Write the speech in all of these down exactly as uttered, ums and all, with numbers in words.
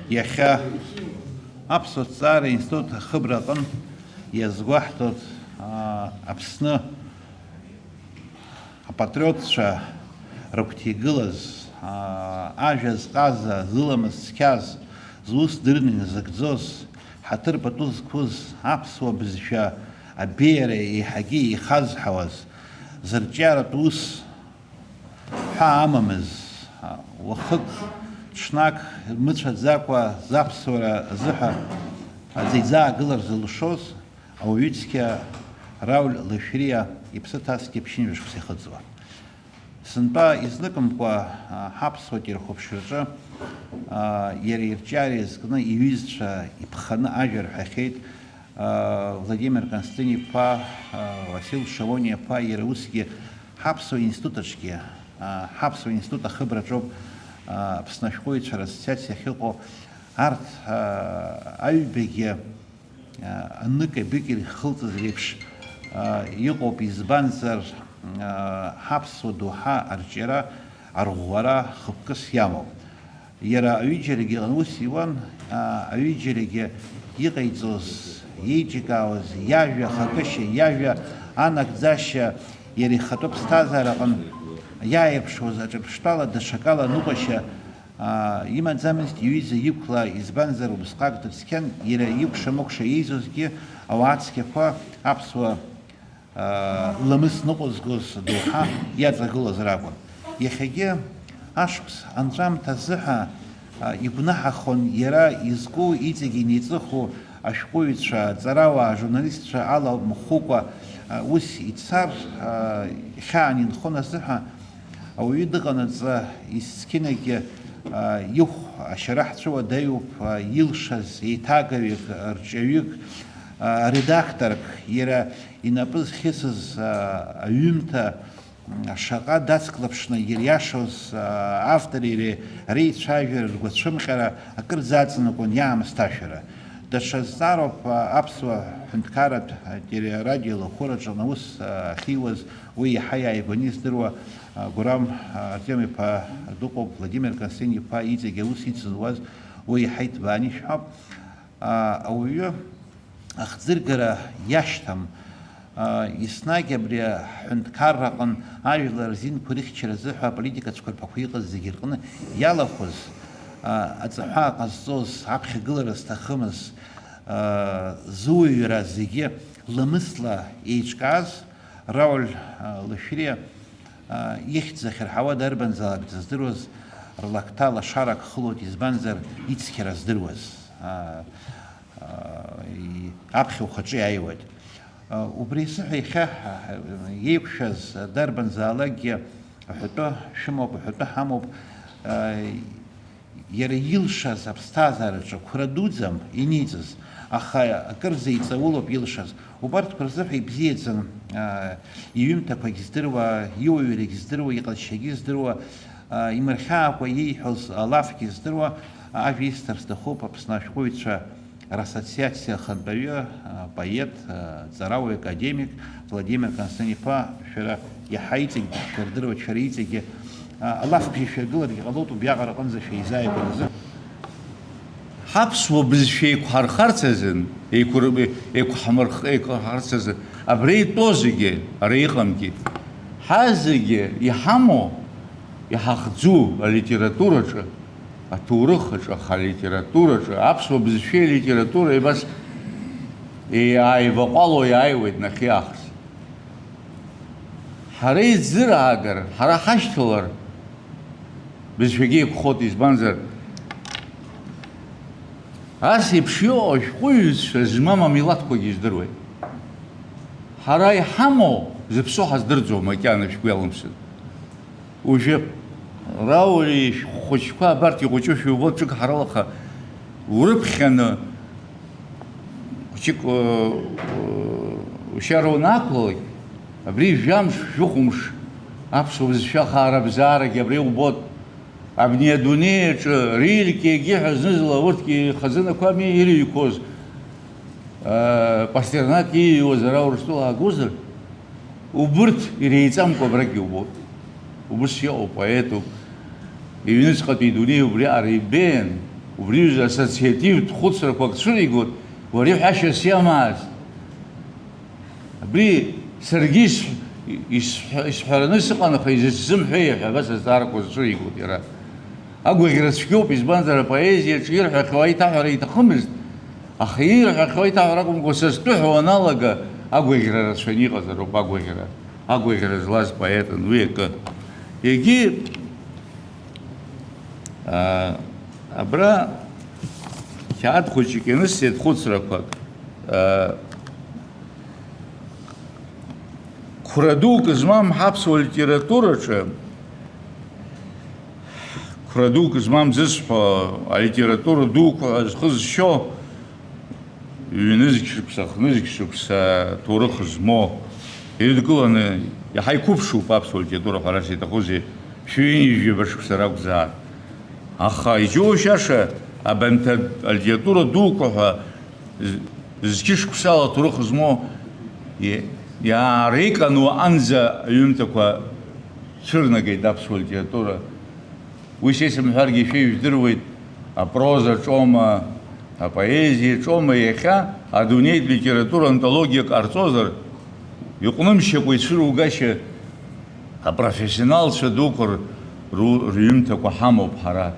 Иахьа Аԥсуа ҭҵаара институт ахыбра аҟынтә иазгәаҳҭоит, аа, Аԥсны апатриотцәа рыгәҭа игылаз, аа, ажәа зҟаза, зыламыс цқьаз, зус дырны иназыгӡоз, ҳаҭыр пату зқәыз аԥсуа бызшәа абеиара еиҳагьы еихазҳауаз, зырҿиаратә ус ҳәа амамыз, уахык, ҽнак рмыцәаӡакәа заԥсуара азыҳәа аӡы иӡаагылар зылшоз ауаҩы цқьа Рауль Лашәриа иԥсы ҭазҭгьы ԥшьынҩажәа шықәса ихыҵуа. Сынтәа изныкымкәа, а, ҳаԥсуа телехәаԥшраҿы, а, иара ирҿиара иазкны иҩызцәа иԥханы ажәа рҳәахьеит, а, Владимир Константин-иԥа, а, Васил Шалониа-иԥа, иара усгьы ҳаԥсуа институт аҿгьы, а, ҳаԥсуа институт ахыбраҿоуп, а, Аԥсны ашәҟәыҩҩцәа рассоциациа ахьыҟоу, арҭ, а, аҩбагьы, а, анык-ҩбак ирхылҵыз реиԥш, а, иҟоуп, избанзар, а, ҳаԥсуа доуҳа арҿиара, арӷәӷәара хықәкыс иамоуп. Иара аҩыџьарагьы ус иуан, а, аҩыџьарагьы иҟаиҵоз, иеиҿикаауаз, иажәа ахакышьа, иажәа анагӡашьа, иара ихатәы ԥсҭазаараҟны иааирԥшуаз аҿырԥштәала даҽакала аныҟәашьа, а, имаӡамызт, иҩыза иқәла, избанзар, убысҟак дыцқьан, иара икәша-мыкәша еизозгьы ауаа цқьақәа аԥсуа ламыс ныҟәызгоз доуҳа иаҵагылаз ракәын. Иахьагьы ашықәс анҵәамҭа азыҳәа, а, игәнаҳахон иара изку иҵегь инеиҵыху ашәҟәыҩҩцәа, аҵарауаа, ажурналистцәа ала мхәыкәа, а, ус ицар, а, ихьаан инхон азыҳәа, ауаҩы дыҟанаҵы, есқьынагьы, а, ихә ашьара ҳцәыуадаҩуп, а, илшаз еиҭагаҩык, рҿиаҩык, а, редакторк, иара инапы зхьысыз, а, аҩымҭа, м, шаҟа дацклаԥшны ириашоз, а, автори ре-, реицәажәара, ргәацәымҟьара акырӡа аҵанакуан иаамысҭашәара. Даҽа зҵаароуп, а, аԥсуа ҳәынҭқарратә, а, телерадиолахәыраҿы аус, а, ахьиуаз, уи иаҳа иааигәаны издыруа, а, Гәырам, а, Артем-иԥа дыҟоуп, Владимир Константин-иԥа иҵегь аус ицызуаз, уи иаҳа иҭбааны ишәҳәап. А, ауаҩы ахӡыргара иашьҭам. А, еснагь абри аҳәынҭқарраҟын ажәлар рзинқәа рыхьчара азыҳәа аполитика цәқәырԥақәа иҟаз зегьы рҟны иалахәыз, а, аҵаҳәа ҟазҵоз, аԥхьагылара зҭахымыз, а, зуаҩра зегьы ламысла еиҿкааз Рауль, а, Лашәриа, а, ихьӡ ахьырҳауа дарбанзаалак дыздыруаз рлакҭа лашарак хылоит, избанзар, ицқьара здыруаз. А, а, и-, аԥхьа ухаҿы иааиуеит. А, убри азыҳәа иахьа ҳа-, ҳа-, еиқәшәаз дарбанзаалакгьы аҳәатәы шәымоуп, аҳәатәы ҳамоуп. А, иара илшаз аԥсҭазаараҿы қәра дуӡӡам иниҵаз, аха акырӡа иҵаулоуп илшаз. Убарҭқәа рзыҳәа ибзиаӡан, а, иҩымҭақәагь здыруа, иуаҩрагь здыруа, иҟазшьагьы здыруа, а, имырхьаакәа ииҳәоз алафгьы здыруа, ажәа исҭар сҭахуп Аԥсны ашәҟәыҩҩцәа рассоциациа ахантәаҩы, а, поет, а, ҵарауаҩ, академик Владимир Константин-иԥа, шәара иаҳа иҵегь шәырдыруеит, шәара иҵегьы, а, алафбжьы шәыргыларгьы ҟалоит, убриаҟара аҟынӡа шәеизааигәаразы. Ҳаԥсуа бызшәа еиқәҳархарц азын, еиқәыр-, еиқәҳмырх-, еиқәҳархарц азын, абра итәоу зегьы, ара иҟамгьы, ҳа зегьы иҳамоу, иҳахӡу алитератураҿы, аҭоурых аҿы, аха алитератураҿы, аԥсуа бызшәеи алитературеи абас еи-, ааиваҟәало иааиуеит нахьхьи аахыс. Ҳара иӡыраагар, ҳара ҳашьҭалар, бызшәагьы еиқәхоит, избанзар, ас еиԥш иҟоу ашәҟәыҩҩцәа змам амилаҭқәагьы здыруеит. Ҳара иҳамоу зыԥсу ҳаздырӡом, макьана шәгәы иалымсын. Уажәы Рауль ишәҟәы хәыҷқәа абарҭ иҟәыҷы шәубо, ҿык ҳаралаха, урыԥхьаны, хәыҷык, э, э, ушьара унақәлалак, абри жәамш, жәохәымш аԥсуа бызшәа ахаара абзаарагьы абра иубоит. Абни адунеи аҿы реликвиагьы ҳәа зны-зынла урҭгьы хазынақәами ирыҩқәоз, э, Пастернак ииҩуаз ара Урыстәыла аагозар, убырҭ иреиҵамкәа абрагь иубоит. Убыс иҟоуп, поетуп. Иҩныҵҟатәи идунеи убриаҟара ибеиан, Убри аҩыза ассоциативтә хәыцрақәак цәыригоит, уара иҳәашьас иамааз. Абри саргьы исҳ-, исҳәа-, исҳәараны сыҟан, аха изысзымҳәеи ҳәа абас азҵаарақәа зцәыригоит иара. Агәаӷьра цәгьоуп, избанзар, апоезиаҿы ирҳәахьоу аиҭаҳәара иҭахымызт, аха ирҳәахьоу аиҭаҳәара акәымкәа, са стәы ҳәа уаналага, агәаӷьра рацәаны иҟазароуп, агәаӷьра, агәаӷьра злаз поетын уи акы. Егьи, аа, абра қьаад хәыҷык ианысҵеит хәыцрақәак. Аа, Қәра дук змам ҳаԥсуа литератураҿы, қәра дук змам зысҳәо, алитература дуқәа ҳәа зхы зшьо, ҩнызқь шықәса, хнызқь шықәса ҭоурых змоу, ирыдкыланы иаҳа иқәыԥшуп аԥсуа литература ҳәа, ара сиҭахузеи, шәи ҩынҩажәаба шықәса ракәзаап. Аха иџьоушьаша, абанҭ алитература дуқәа ҳәа з-, зқьышықәсала аҭоурых змоу, и-, иаарекану анӡа аҩымҭақәа цәырнагеит аԥсуа литература. Уи сеисымҳәаргьы шәа ижәдыруеит, апроза ҿома, апоезиа ҿома иахьа адунеитә литература антологиа ҟарҵозар, иҟәнымшьакәа ицәыругашьа апрофессионалцәа дуқәа р-, ру-, рҩымҭақәа ҳамоуп ҳара.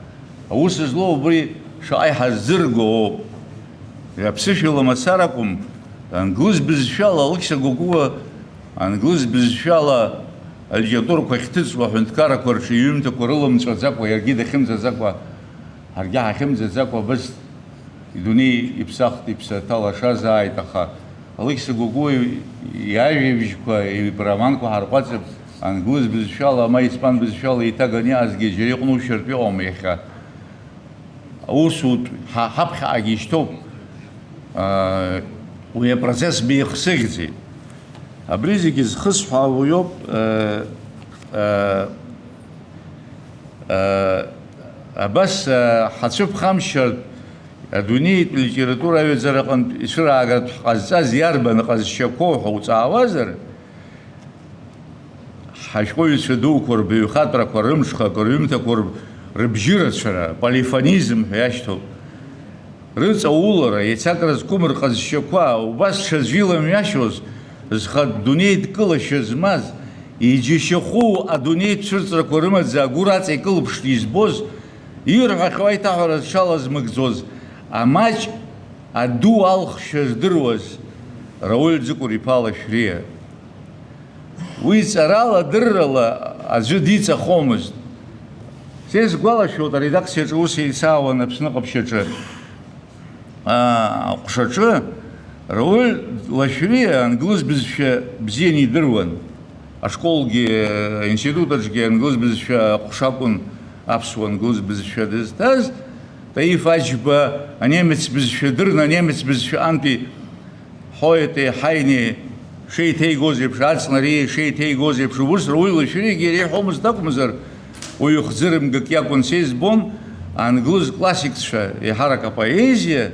Аус злоу убри шаҟа иҳазӡырго ауп. Аԥсышәала мацара акәым, англыз бызшәала Алықьса Гогәуа, англыз бызшәала алитературақәа ахьҭыҵуа аҳәынҭқаррақәа рҿы иҩымҭақәа рыламҵәаӡакәа, иаргьы дахьымӡаӡакәа, ҳаргьы ҳахьымӡаӡакәа, абас идунеи иԥсахт, иԥсы аҭалашазааит, аха Алықьса Гогәуа иажәабжьқәа, ироманқәа ҳарҟәаҵып, англыз бызшәала, ма испан бызшәала еиҭаганы иаазгеит, џьара иҟәнушьартә иҟоума иахьа? Аусутә ҳа-, ҳаԥхьаҟагьы ишьҭоуп. Аа, уи апроцесс беихсыӷьӡеит. Абри зегьы зхысҳәаауа иоуп, э, э, э, абас, э, ҳацәыԥхамшьартә адунеитә литература аҩаӡара аҟынтә ицәыраагартә ҳҟазҵаз иарбан ҟазшьақәоу ҳәа уҵаауазар, ҳашәҟәыҩҩцәа дуқәа рбаҩхатәрақәа, рымҽхак, рҩымҭақәа рб-, рыбжьырацәара, полифонизм ҳәа иашьҭоуп. Рыҵаулара, еицакра зқәым рҟазшьақәа, убас ҽаӡәы иламҩашьоз, зхатә дунеидкылашьа змаз, иџьашьахәу адунеитә цәырҵрақәа рымаӡа агәыр аҵа икылԥшны избоз, ирҳәахьоу аиҭаҳәара зҽалазмыгӡоз, амаҷ аду алхшәа здыруаз Рауль Ӡыкәыр-иԥа Лашәриа. Уи ҵарала, дыррала аӡәы диҵахомызт. Са исгәалашәоит, аредакциаҿы ус еицаауан Аԥсны ҟаԥшьаҿы, аа, аҟәшаҿы. Рауль Лашәриа англыз бызшәа бзианы идыруан. Ашколгьы, аинститут аҿгьы англыз бызшәа аҟәша акәын аԥсуа англыз бызшәа дызҭаз. Таиф Аџьба анемец бызшәа дырны, анемец бызшәа антәи Ҳоети Ҳаини шеиҭеигоз еиԥш, Аҵнариа шеиҭеигоз еиԥш, убыс Рауль Лашәриагьы иреиҳәомызт акәымзар, уаҩы хӡырымгак иакәын. Са избон англыз классикцәа, еиҳарак апоезиа,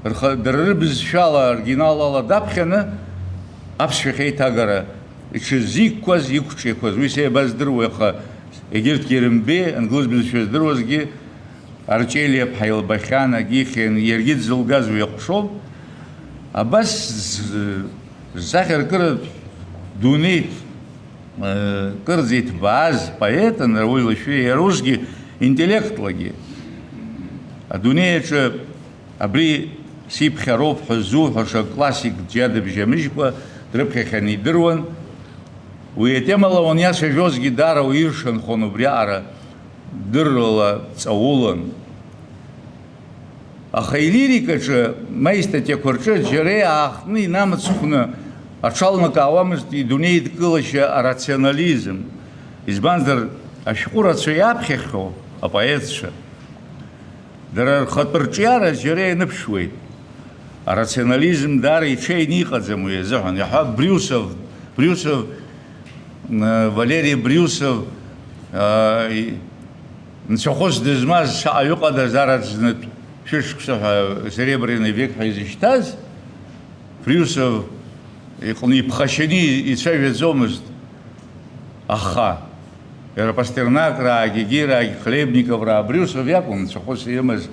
рхы, дара рыбызшәала, оригиналала даԥхьаны, аԥсшәахь еиҭагара иҽызикқәаз, иқәҿиақәаз, уи сеибаздыруеи, аха егьырҭгьы ирымбеи, англыз бызшәа здыруазгьы, Арчелиаԥҳа илбахьан, агьихьан, иаргьы дзылгаз уи аҟәшоуп. Абас з-, зсахьаркыратә дунеи, э, кырӡа иҭбааз поетын Рауль Лашәриа, иара усгьы интеллектлагьы. Адунеи аҿы абри сиԥхьароуп ҳәа ззуҳәаша классик џьадыбжьамыжькәа дрыԥхьахьан идыруан. Уи атемала уаниацәажәозгьы даара уиршанхон убриаҟара. Дыррала ҵаулан. Аха илирикаҿы, ма истатиақәа рҿы џьара иаахтны инамыцхәны аҽалнакаауамызт идунеидкылашьа арационализм. Избанзар, ашәҟәы рацәа иаԥхьахьоу апоетцәа дара рхатәы рҿиара џьара ианыԥшуеит. Арационализм даара иҽеины иҟаӡам уи азыҳәан. Иаҳҳәап, Брюсов, Брюсов, э, Валери Брюсов, э, и-, нцәахәыс дызмаз шаҟаҩы ҟадаз, арат знытә шәышықәса ҳәа, Серебряный век ҳәа изышьҭаз, Брюсов иҟны иԥхашьаны ицәажәаӡомызт. Аха Иара Пастернакраагьы, Гираагьы, Хлебниковраа, Брюсов иакәын нцәахәыс имаз,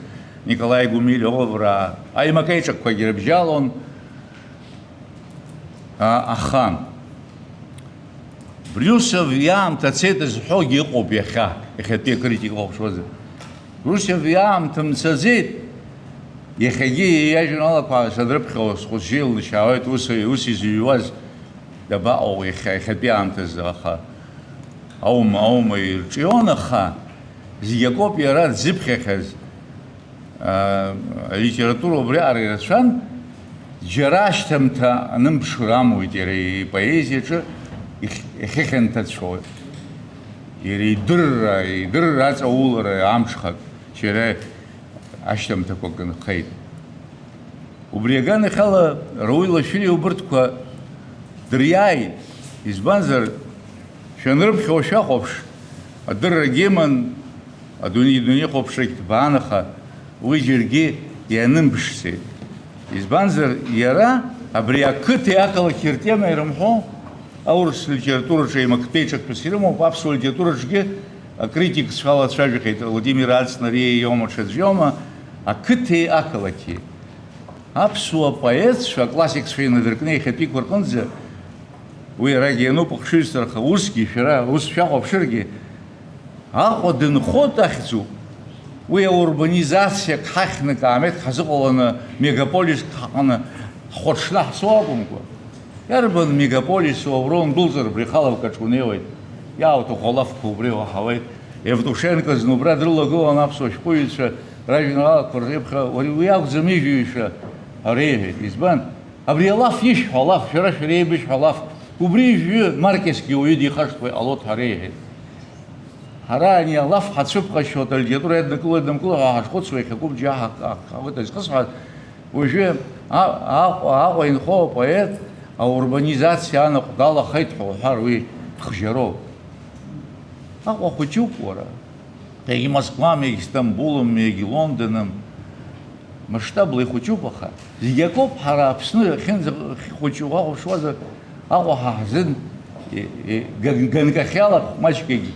Николаи Гумилевраа, аимакеиҿакқәагьы рыбжьалон, а, аха Брюсов иаамҭа цеит зҳәогьы ыҟоуп иахьа, иахьатәи акритика уахәаԥшуазар. Брюсов иаамҭа мцаӡеит, иахьагьы иажәеинраалақәа санрыԥхьо схәыҷы илнашьаауеит, ус, ус изыҩуаз дабаҟоу иахьа, иахьатәи аамҭазы, аха аума, аума ирҿион, аха зегь акоуп иара дзыԥхьахьаз. Аа, алитература убриаҟара ирацәан, џьара ашьҭамҭа анымԥшура амуит иара ипоезиаҿы, ихь-, ихьыхьанҭацәоу, иара идырра, идырра аҵаулара амҽхак, џьара ашьҭамҭақәак нхеит. Убри аганахьала Рауль Лашәриа убырҭқәа дыриааит, избанзар, шәанрыԥхьо шәахәаԥш, адыррагьы иман, адунеи, идунеихәаԥшрагь ҭбаан, аха уи џьаргьы ианымԥшӡеит. Избанзар, иара абри ақыҭеи ақалақьи ртема ирымҳәо, аурыс литератураҿы еимактәеиҿактәыс ирымоуп, аԥсуа литератураҿгьы акритикцәа алацәажәахьеит, Владимир Ацнариа иоума, ҽаӡә иоума, ақыҭеи ақалақьи. Аԥсуа поетцәа, аклассикцәа инадыркны иахьатәиқәа рҟынӡа, уи арагьы иануп ахшыҩзцәа рхы, усгьы шәара ус шәахәаԥшыргьы, Аҟәа дынхоит ахьӡуп. Уи аурбанизациак ҳахьны, каамеҭк ҳазыҟаланы, мегаполиск ҳаҟаны ҳхәаҽны ҳцо акәымкәа. Иарбан мегаполису, аура ундәылҵыр, абри ихалавкаҿ унеиуеит. Иаауҭаху алафқәа убри уаҳауеит. Евтушенко зны убра дрылагылан аԥсуа шәҟәыҩҩцәа ражәеинраалақәа рзеиԥхьа, уара уи акәӡам ижәҩышәа, ҳәа реиҳәеит. Избан? Абри алаф ишәҳәо, алаф, шәара шәара еибышәҳәо алаф, убри ижәҩы Маркесгьы уаҩы дихашҭуеит, алоҭ ҳәа реиҳәеит. Ҳара ани алаф ҳацәыԥхашьо, алитература иаднакыло, иаднамкыло ҳәа ҳашхәыцуа, иахьакәым џьа ҳак-, ҳак-, ҳакәыт азхысҳәааз, уажәы а-, Аҟәа, Аҟәа инхо апоет аурбанизациа анаҟәгала ахеит ҳәа уҳәар, уи хжьароуп. Аҟәа хәыҷуп, уара. Егьи Москвам, егьи Стамбулым, егьи Лондоным. Масштабла ихәыҷуп, аха зегь акоуп, ҳара Аԥсны ахьынӡахәыҷу уахәаԥшуазар, Аҟәа ҳа ҳзын, е, е, ган-, ганкахьала маҷк егь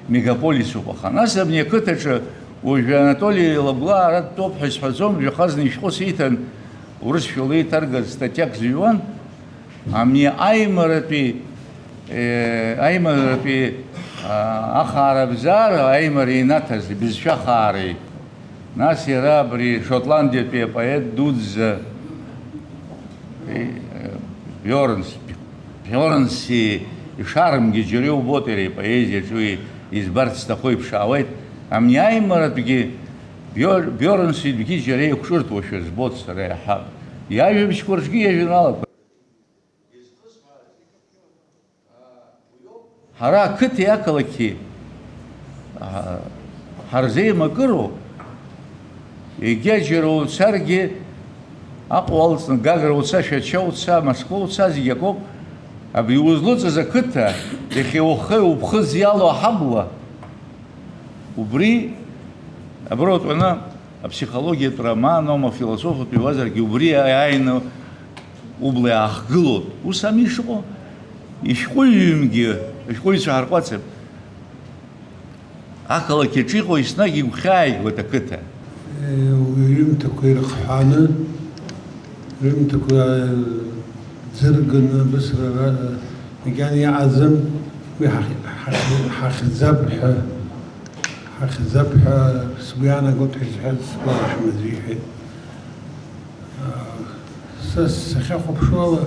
мегаполисуп, аха нас абни ақыҭаҿы уажәы Анатоли Лагәлаа ара дтәоуп ҳәа исҳәаӡом, жәаха зны ишәҟәы сиҭан, урысшәала еиҭаргаз статиак зыҩуан, Ами аимаратәи, э, аимаратәи, а, ахаарабзиара, аимара инаҭаз, ибызшәа хаареи. Нас иара абри Шотландиатәи апоет дуӡӡа, э, Биорнс, Биорнси ишарымгьы џьара иубоит иара ипоезиаҿы уи избарц сҭаху иԥшаауеит. Ами аимаратәгьы Биор-, Биорнси итәгьы џьара еиқәҿырҭуашәа збоит сара иаҳа. Иажәабжьқәа рҿгьы иажәеинраалақәа. Ҳара ақыҭеи ақалақьи, а, ҳарзеимакыроуп, егьа џьара уцаргьы, Аҟәа уалҵны, Гагра уца, Шәача уца, Москва уца, зегь акоуп. Абри узлыҵыз ақыҭа, иахьа ухы уԥхыӡ иалоу аҳабла, убри, абра утәаны, аԥсихологиатә роман аума, афилософиатә иуазаргьы, убри иааины убла иаахгылоит. Ус ами ишыҟоу? Ишәҟәыҩҩымгьы, ашәҟәыҩҩцәа ҳарҟәацып. Ақалақь аҿы иҟоу еснагь игәхьааигоит ақыҭа. Е, уи рымҭақәа ирыхҳәааны, рымҭақәа, е, ӡырганы, абысра ра-, макьана иаҟаӡам, уи ҳахь-, ҳахь-, ҳахьӡап ҳәа, ҳахьӡап ҳәа сгәы иаанагоит ҳәа изҳәаз сгәалашәом аӡәы иҳәеит. Са сахьахәаԥшуала,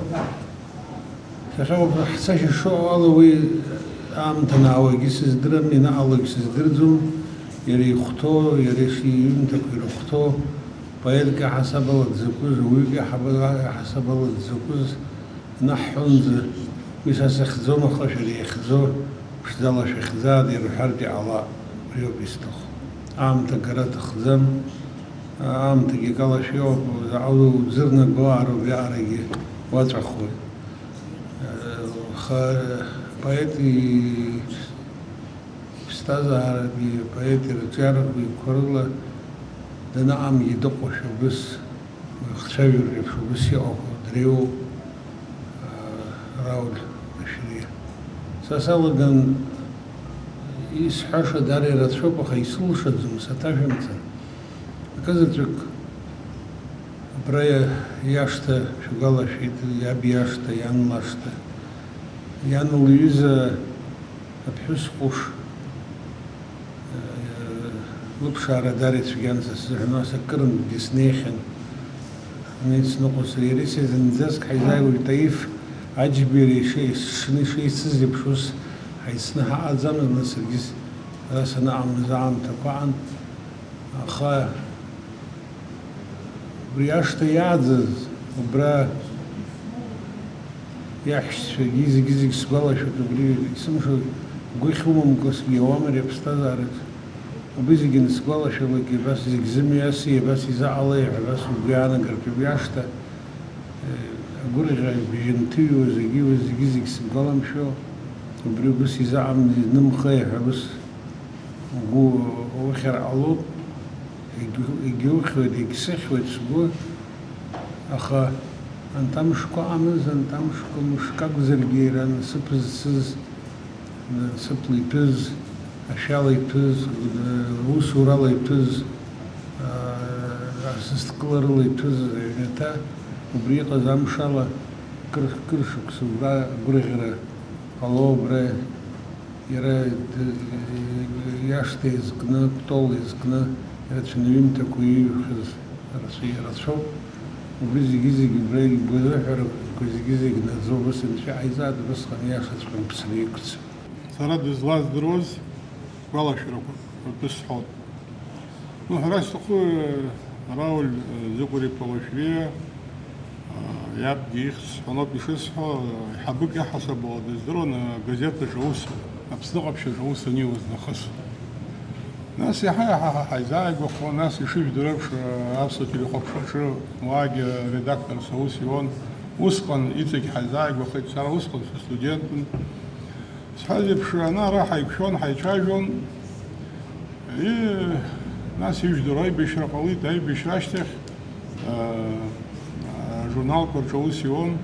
сахьахәаԥшуа, ҳцашьа шыҟоу ала уи аамҭа анаауагьы сыздырам, ианаҟалогь сыздырӡом, иара ихәҭоу, иара иши-, иҩымҭақәа ирыхәҭоу, поетк иаҳасаб ала дзакәыз, уаҩык иаҳаба-, иаҳасаб ала дзакәыз, Наҳҳәонӡа, уи са сахьӡом, аха шәара иахьӡо, ԥшӡала шәахьӡааит, ирҳәартә иҟалап, убриоуп исҭаху. Аамҭа агара аҭахӡам, аамҭагьы акалашәа иҟоуп, заҟа уӡырнаго аароуп, иаҟарагьы уаҵәахуеит. Аха поет и-, Иԥсҭазааратәи апоет ирҿиаратә гәеиқәа рыла данаҟамгьы дыҟоушәа убыс, ихцәажәара еиԥш убыс иҟақәоу дреиуоуп, аа, Рауль Лашәриа. Са салаган Исҳәаша даара ирацәоуп, аха исылшаӡом, саҭашәымҵан. Акызаҵәык абра иа-, иашҭа шәгәалашәеит, иаб иашҭа, иан лашҭа. Иан лҩыза аԥҳәыс ҟәыш, э, лыԥшаара даара ицәгьан са сзыҳәан, ас акырынтәгьы снеихьан. Ани сныҟәо сара иареи сеизнаӡазк ҳаизааигәоуп, Таиф Аџьбеи иареи ишеи-, сшны ишеицыз еиԥш ус ҳаицны ҳаҟаӡамызт, нас саргьы с-, ара санаҟамыз аамҭақәа аан. Аха убри ашҭа иааӡаз, убра иаҳәшьцәагьы зегьы-зегь сгәалашәоит, убри есымша гәы иахьумамкәа сгьы иауам ари аԥсҭазаараҿ. Убри зегьы ансгәалашәалак, абас зегь зымҩаси, абас изаҟалеи ҳәа абас угәы иаанагартә убри ашҭа, э, агәырӷьа бжьы нҭыҩуа зегьы, уи зегьы-зегь сгәаламшәо, убри убас изаҟамзи, нымхеи ҳәа убас угәы ухьыр ҟалоит, егь-, егьухьуеит, егьсыхьуеит сгәы, аха анҭ амшқәа аҟамыз, анҭ амшқәа мышк акәзаргьы, иара насыԥ зцыз, насыԥла иҭәыз, ашәала иҭәыз, усурала иҭәыз, аа, асасдкыларыла иҭәыз аҩнаҭа, убри иҟаз амшала кыр-, кыр шықәса убра агәырӷьара ҟало, убра иара д-, иашҭа иазкны, Кәтол иазкны, иара цәанаҩымҭақәа ииҩхьаз рацәа-, ирацәоуп. Убри зегьы-зегьы убра игәазыҳәарақәа зегьы-зегьы наӡо, ус анцәа ҟаиҵааит, убысҟан иашаҵәҟьа мԥсра иқәцеит. Сара дызлаздыруаз гәалашәарақәак ртәы сҳәоит. Ну, ҳәара сҭаху, Рауль, э, Зыкәыр-иԥа Лашәриа, э, иабгьы ихьӡ сҳәаноуп ишысҳәо, э, аиҳабык иаҳасабала дыздыруан, э, агазеҭ аҿы аус, Аԥсны ҟаԥшь аҿы аус аниуаз нахыс. Нас иаҳа-иаҳа ҳа-, ҳаизааигәахон, нас ишыжәдыруа еиԥш, э, аԥсуа телехәаԥшраҿы уаагьы редакторс аус иуан. Усҟан иҵегь ҳаизааигәахеит, сара усҟан сыстудентын. Сҳәаз еиԥш, ана-ара ҳаиқәшәон, ҳаицәажәон. И, нас ижәдыруа аибашьра ҟалеит, аибашьра ашьҭахь, аа, ажурналқәа рҿы аус иуан.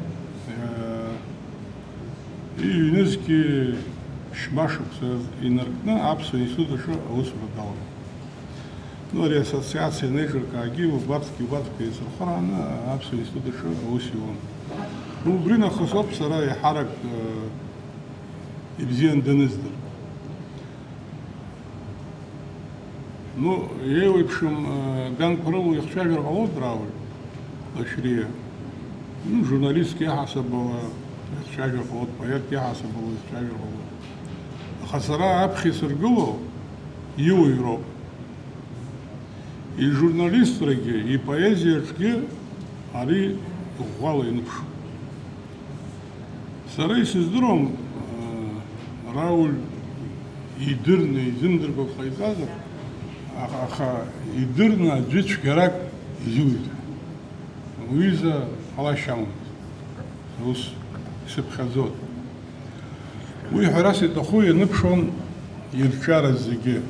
Иҩнызқьи ԥшьба шықәса инаркны Аԥсуа институт аҿы аусура далагон. Ну, ари ассоциациа анеиҿыркаагьы убарҭгьы убарҭқәа еицырхәрааны Аԥсуа институт аҿы аус иуан. Ну, убри нахыс ауп сара еиҳарак, э, ибзиан даныздыр. Ну, еиуеиԥшым, э, ганқәа рыла ихцәажәар ҟалоит Рауль Лашәриа. Ну, журналистк иаҳасабала ихцәажәар ҟалоит, поетк иаҳасабала ихцәажәар ҟалоит. Аха сара аԥхьа исыргыло иуаҩроуп. Ижурналистрагьы, ипоезиаҿгьы ари ӷәӷәала иныԥшуп. Сара исыздыруам, э, Рауль идырны, изымдыркәа ҟаиҵазар, аха, аха идырны аӡәы цәгьарак изиуит ҳәа. Уҩыза ҟалашьа амамызт. Ус исыԥхьаӡоит. Уи ҳәарас иҭаху ианыԥшуан ирҿиара зегьы.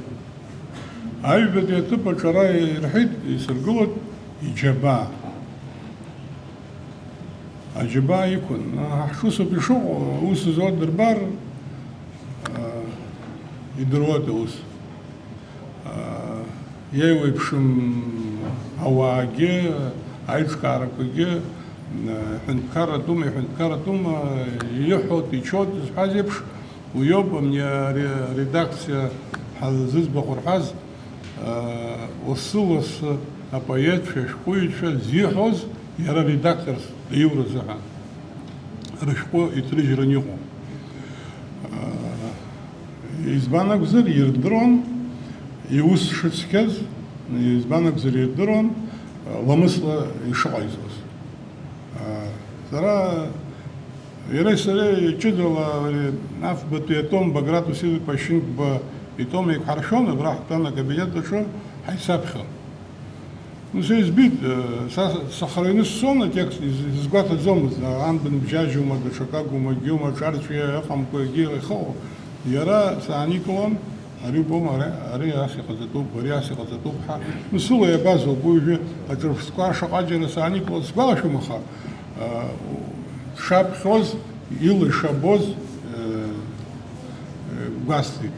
Аҩбатәи аҭыԥ аҿы ара ирҳәеит, исыргылоит иџьабаа. Аџьабаа иқәын. Ҳшусоуп ишыҟоу, аус зуа дырбар, а, идыруеит аус. А, иеиуеиԥшым ауаагьы, аиҿкаарақәагьы, а, ҳәынҭқарратәума, иҳәынҭқарратәума, иҳәоит, ичоит зҳәаз еиԥш, уиоуп, амни аре-, аредакциа ҳазыӡбахә рҳәаз, лассы-лассы апоетцәа, ашәҟәыҩҩцәа зиҳәоз иара редакторс диуразы ҳәа рышәҟәы иҭрыжьран иҟоуп. Избан акәзар, ирдыруан иус шыцқьаз, избан акәзар, ирдыруан ламысла ишыҟаиҵоз. Сара, иареи сареи ҷыдала ари афбатәи атом Баграт Уасил-иԥа Шьынқәба итом еиқәҳаршәон, абра ҳтәан акабинет аҿы ҳаицаԥхьон. Ну, са избеит, э, са сахарҩны сцон, атекст из-, изгәаҭаӡомызт, а, анбан бжьажьума, даҽакагума, егьиума, аҿарҵәиа ыҟамкәа егьи ихыҟоу. Иара сааникылон, ари убома, ари, ари ас иҟаҵатәуп, ари ас иҟаҵатәуп ҳәа. Ну, сыла иабазоуп, уи уажәы аҿырԥштәқәа шаҟаџьара сааникылоз сгәалашәом, аха, а, дшаԥхьоз, ила ишабоз, э, э, гәасҭеит.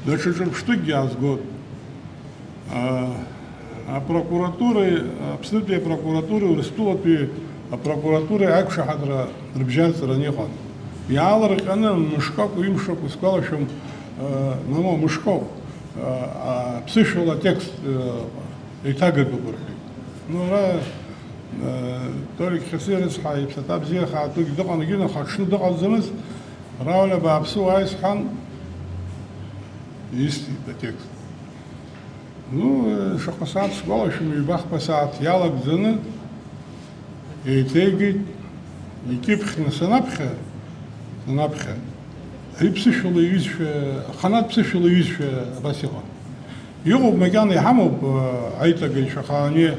Даҽа ҿырԥштәыкгьы аазгоит. А, апрокуратуреи, Аԥснытәи апрокуратуреи Урыстәылатәи апрокуратуреи аиқәшаҳаҭра рыбжьарҵаран иҟан. Иаалырҟьаны мышкы акәу, ҩымш акәу сгәалашәом, а, мамоу, мышкоуп, а, а, ԥсышәала атекст, а, еиҭагатәуп рҳәеит. Ну, ара, а, Толик Хьыси рыцҳа иԥсаҭа бзиа хаатәык дыҟан, егьи аха аҽны дыҟаӡамызт, Рауль абааԥсы уааи сҳәан, исҭеит атекст. Ну, шаҟа сааҭ сгәалашәом, ҩбахԥа сааҭ иалагӡаны еиҭеигеит, икьыԥхьны санаԥхьа, санаԥхьа, ари ԥсышәала иҩызцәа, аханатә ԥсышәала иҩызцәа абас иҟан. Иҟоуп, макьана иҳамоуп, э, аиҭагаҩцәа, аха ани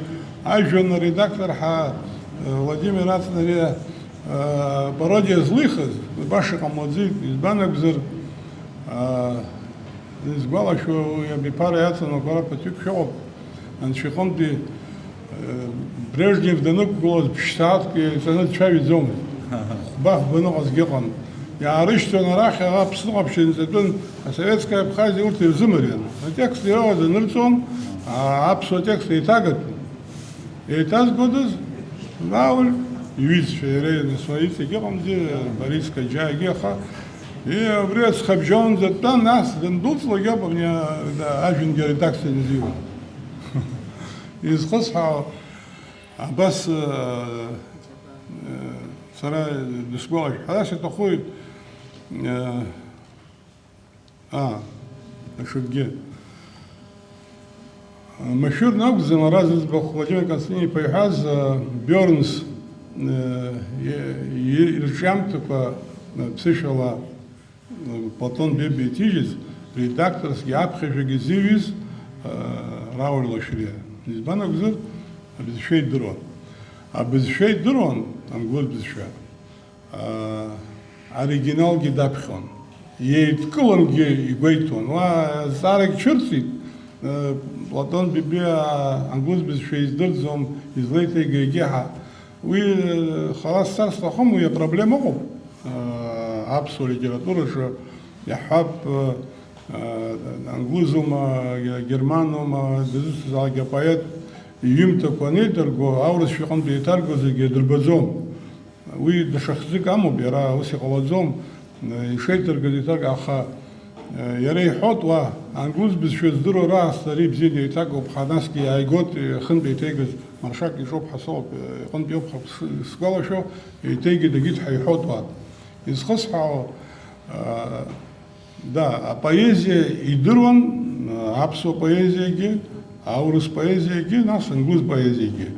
ажәҩан аредактор ҳәа, э, Владимир Ацнариа, э, пародиа злихыз, баша иҟамлаӡеит, избан акәзар, э, изгәалашәо, уи абиԥара иаҵанакуа ара ԥыҭҩык шәыҟоуп, анцәа иҟынтәи, э, Брежнев данықәгылаз ԥшь-сааҭк иҵаны дцәажәаӡомызт. Хәба-фба ныҟәазгьы ыҟан. Иаарышьҭуан арахь, аха Аԥсны ҟаԥшь инҵатәын, асоветская Абхазиа урҭ ирзымариан. Атекст ироуаз анырҵон, а-, аԥсуа текст еиҭагатәын. Еиҭазгодаз? Рауль иҩызцәа, иара ианысуа иҵегь ыҟамзи, Борис Каџьагьы, аха, и, убри аҵхабжьонӡа дтәан, нас дындәылҵлогьы ауп абни, а, ажәҩангьы аредакциа иназиуа. Изхысҳәаау, абас, э, э, сара дысгәалашәо, ҳәарас иҭахуи, э, аа, даҽакгьы. Машәырны акәӡам ара зыӡбахә Владимир Константин-иԥа иҳәаз, э, Бёрнс, э, и-, и-, ирҿиамҭақәа, э, ԥсышәала Платон Бебиа иҭижьыз редакторсгьы аԥхьажәагьы зиҩыз, э, Рауль Лашәриа. Избан акәзар, абызшәа идыруан. Абызшәа идыруан, англыз бызшәа. Э, оригиналгьы даԥхьон. Еидкылангьы игәеиҭон. Уа азҵаарагь цәырҵит, э, Платон Бебиа англыз бызшәа издырӡом, излеиҭеиго егьи ҳа. Уи, э, хара сцар сҭахым, уи апроблема ыҟоуп. Э, аԥсуа литератураҿы иаҳҳәап, э, э, англызума, ге-, германума, дызусҭазаалак апоет иҩымҭақәа анеидырго, аурысшәа иҟынтә еиҭарго зегьы дырбаӡом. Уи даҽа хьӡык амоуп, иара ус иҟалаӡом. Ишеиҭаргаз еиҭарга, аха, э, иара иҳәоит уа, англыз бызшәа здыруа раасҭа ари ибзианы еиҭагоуп, ҳа насгьы иааигоит, э, хынтә еиҭеигаз Маршак иҿоуп ҳәа соуп, э, иҟынтә иоуп ҳәа сы-, сгәалашәо, еиҭеигеит, егьит ҳәа иҳәоит уа. Изхысҳәаауа, э, Да, апоезиа идыруан, аԥсуа поезиагьы, аурыс поезиагьы, нас англыз поезиагьы.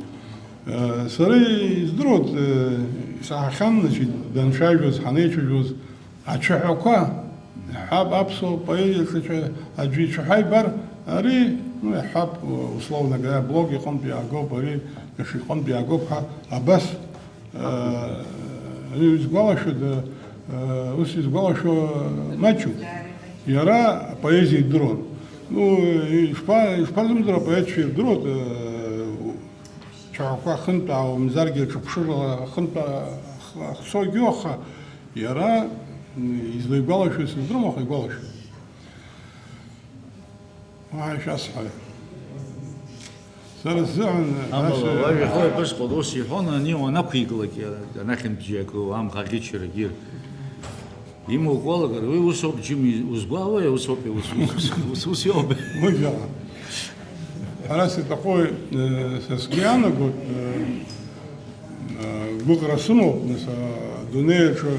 Э, сара издыруан, э, исаҳахьан, значит, данцәажәоз, ҳанеицәажәоз, ацәаҳәақәа, иаҳҳәап, аԥсуа поезиаҿы ацәа-, аӡәы ицәаҳәа ибар, ари, ну, иаҳҳәап, условно говоря, Блок иҟынтә иаагоуп, ари даҽа иҟынтә иаагоуп ҳәа, абас Э, изгәалашәода, э, ус изгәалашәо маҷуп. Иара апоезиа идыруан. Ну, ишԥа-, ишԥазымдыруа, апоетцәа ирдыруан, э, цәаҳәақәа хынтә аумзаргьы, ҿыԥшырала хынтә ах-, ахцогьы, аха иара, м, излаигәалашәо сыздырам, аха игәалашәоит. Уа, шәасҳәара. Сара сзыҳәан, амала, ас, уажә ихала иԥышәҟәы ус иҳәон, ани уанақәиклак, анахьынтә бжьы акы, амӷ аӷьычарагьы. Имоуп уалагар, уи усоуп, Џьым, узгәаауеи, усоуп, ус, ус, ус, ус иоуп. Уи ҳәарас иҭаху, э, са сгәы иаанагоит, э, Гәыӷра сымоуп, нас, адунеи аҿы,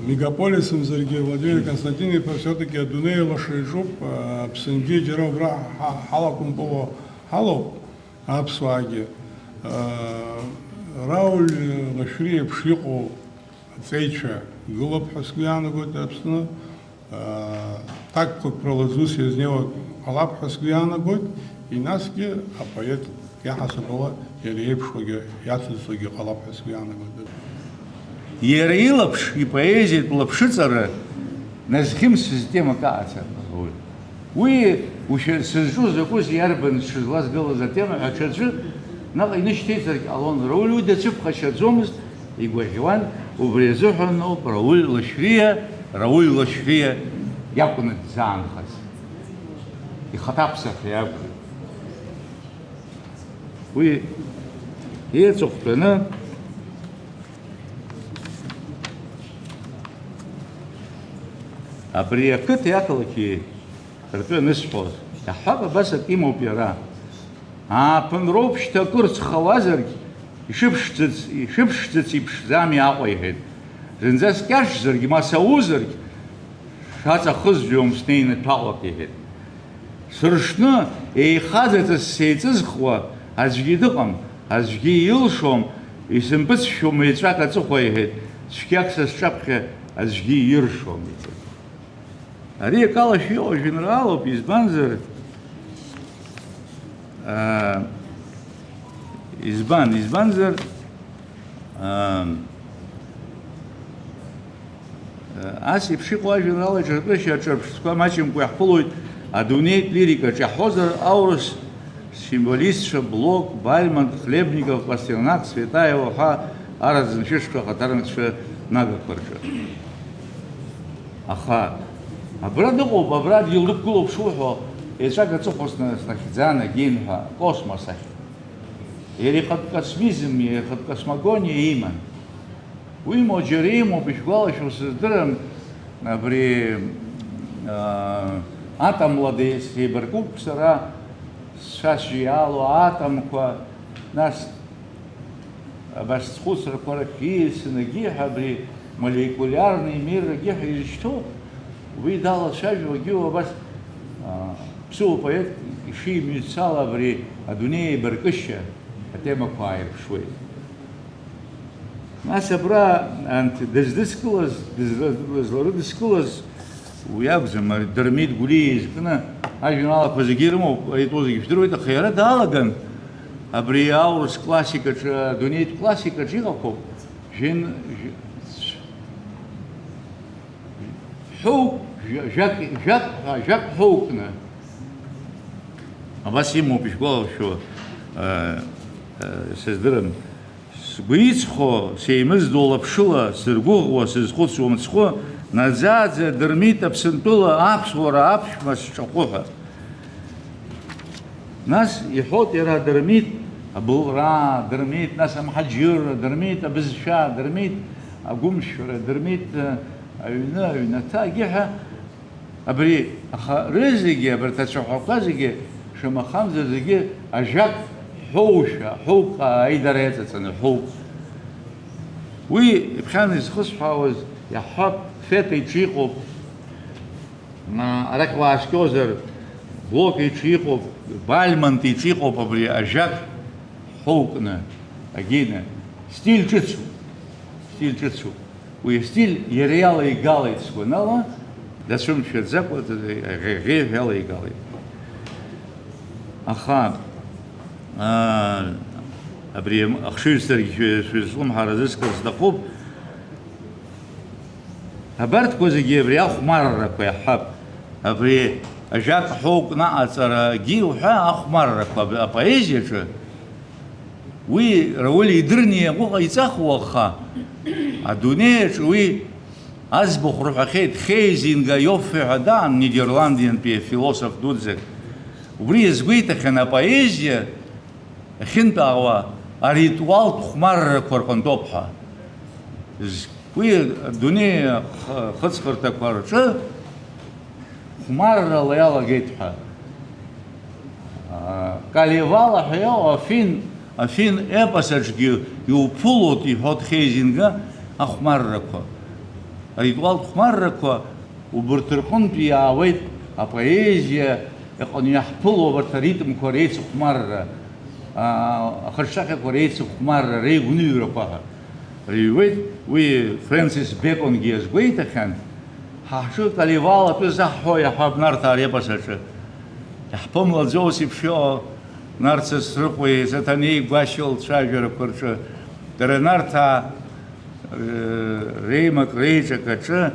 мегаполисымзаргьы, Владимир Константин-иԥа все-таки адунеи лаша иҿуп, Аԥсынгьы џьара убра ҳа-, ҳалакәымпыло ҳалоуп, аԥсуаагьы. Рауль Лашәриа еиԥш иҟоу аҵеицәа гылоуп ҳәа сгәы иаанагоит Аԥсны. Ҭакқәак рыла зус иазнеиуа ҟалап ҳәа сгәы иаанагоит, инасгьы апоет иаҳасаб ала иара иеиԥшуагьы иацызҵогьы ҟалап ҳәа сгәы иаанагоит. Иара илаԥш, ипоезиатә лаԥшыҵара назхьымсыз темак аҟаҵатәуп. Уи ушәа-, сызҿу закәыз, иарбан сшызлазгылаз атема ҳәа аҽаӡәы наҟ инышьҭеиҵаргь ҟалон. Рауль уи дацәыԥхашьаӡомызт, игәаӷьуан, убри азыҳәан ауп Рауль Лашәриа, Рауль Лашәриа иакәны дзаанхаз, ихаҭаԥсахьа иакәын. Уи еиҵыхәтәаны абри ақыҭеи ақалақьи ртәы анысҳәоз, иаҳҳәап, абас ак имоуп иара. Ааԥынроуп шьҭа акыр ҵхауазаргь, ишыԥшӡац, ишыԥшӡац иԥшӡами Аҟәа, иҳәеит. Зынӡа скьаҿзаргь, ма саузаргь, шаҵахызҩом снеины ҭәаҟәак, иҳәеит. Сыршны, еихаӡаҵас сеиҵызхуа аӡәгьы дыҟам, аӡәгьы илшом, исымпыҵшәом еҵәак аҵыхәа, иҳәеит, цәгьак са сҿаԥхьа аӡәгьы иршом, иҳәеит. Ари акалашәа иҟоу ажәеинраалоуп, избанзар, аа, избан, избанзар, аа, ас еиԥш иҟоу ажәеинраала ҿырпышьа аҿырԥштәқәа маҷымкәа иаҳԥылоит адунеитә лирикаҿ, иаҳҳәозар, аурыс символистцәа Блок, Бальмонт, Хлебников, Пастернак, Цветаева ҳәа араӡыншәышқәа ахаҭарнакцәа нагақәа рҿы. Аха абра дыҟоуп, абра адгьыл дықәгылоуп шуҳәо, еҵәак аҵыхәа сна-, снахьӡан, агьин ҳәа, космос ахь. Иара ихатә космизм, иара ихатә космогониа иман. Уимоу џьара имоуп, ишәгәалашәо сыздырам, абри, аа, атомла де-, сеибаркуп сара, сшәашьа иалоу атомқәа, нас абас схәыцрақәа рахь ииасны, егьи ҳәа абри молекулиарный мир егьи ҳәа изышьҭоу, уи далацәажәо, егьи абас, аа, ԥсыуа поет ишимҩыцала абри адунеи еибаркышьа атемақәа ааирԥшуеит. Нас абра анҭ дыздыскылаз, дызла-, дызларыдыскылаз уи акәӡам, ари Дырмит Гәлиа изкны ажәеинраалақәа зегьы ирымоуп, ари итәоу зегьы жәдыруеит, аха иара даалаган абри аурыс классикаҿы, адунеитә классикаҿы иҟақәоуп, жәын-, жә-, ҳәоук, жәа-, жәак, жәак, жәак ҳәоукны. Абас имоуп, ишәгәалашәо, э, э, сыздырам. Сгәы иҵхо, сеимыздо лаԥшыла, сыргәыӷуа, сызхәыцуа мыцхәы, наӡаӡа Дырмит Аԥсынтәыла аԥсуара аԥшәма сҿахәы ҳәа. Нас иҳәоит иара Дырмит абылра, Дырмит, нас амҳаџьырра, Дырмит абызшәа, Дырмит агәымшәара, Дырмит, э, аҩны, аҩнаҭа, егьи ҳәа. Абри, аха рызегьы, абарҭ ацәаҳәақәа зегьы, шамахамзар зегьы ажәак ҳәоушәа, ҳәоук аидара иаҵаҵаны ҳәоук. Уи иԥхьан изхысҳәаауаз иаҳҳәап, Фета иҿы иҟоуп, ма, арахь уааскьозар, Блок иҿы иҟоуп, Бальмонт иҿы иҟоуп абри ажәак ҳәоукны, агьины, стиль ҿыцуп, стиль ҿыцуп. Уи астиль иара иалеигалеит сгәанала, дацәымшәаӡакәа, ӷе-, ӷе-, ӷеиҳәа иалеигалеит. Аха, аа, абри ахшыҩзцарагьы шәи-, шәызҿлымҳара азыскыр сҭахуп. Абарҭқәа зегьы абри ахәмаррақәа иаҳҳәап. Абри ажәак ҳәоук наҟаҵарагьы уҳәа ахәмаррақәа аб-, апоезиаҿы. Уи Рауль идырны иаҟәыҟа иҵахуа, аха адунеи аҿы уи аӡбахә рҳәахьеит, Хейзинга Йоффе ҳәа даан, нидерландиантәи афилософ дуӡӡак. Убри иазгәеиҭахьан, апоезиа ахьынтәаауа аритуалтә хәмаррақәа рҟынтәоуп ҳәа. З-, уи адунеи х-, хыҵхырҭақәа рҿы хәмаррала иалагеит ҳәа. Аа, Калевала ҳәа иҟоу афин, афин епос аҿгьы иуԥылоит, иҳәоит Хейзинга, ахәмаррақәа. Аритуалтә хәмаррақәа убырҭ рҟынтә иаауеит апоезиа аҟны иаҳԥыло абарҭ аритмқәа реицыхәмарра, аа, ахаҿсахьақәа реицыхәмарра, реигәныҩрақәа ҳәа. Рыҩуеит, уи Френсис Беконгьы иазгәеиҭахьан, ҳа ҳҿы Калевала атәы заҳҳәо иаҳҳәап Нарҭаа репос аҿы. Иаҳԥымлаӡо ус еиԥш иҟоу Нарҭ Сасрыҟәеи Саҭанеи Гәашьа лцәажәарақәа рҿы. Дара Нарҭаа, э, реимак, реиҿак аҿы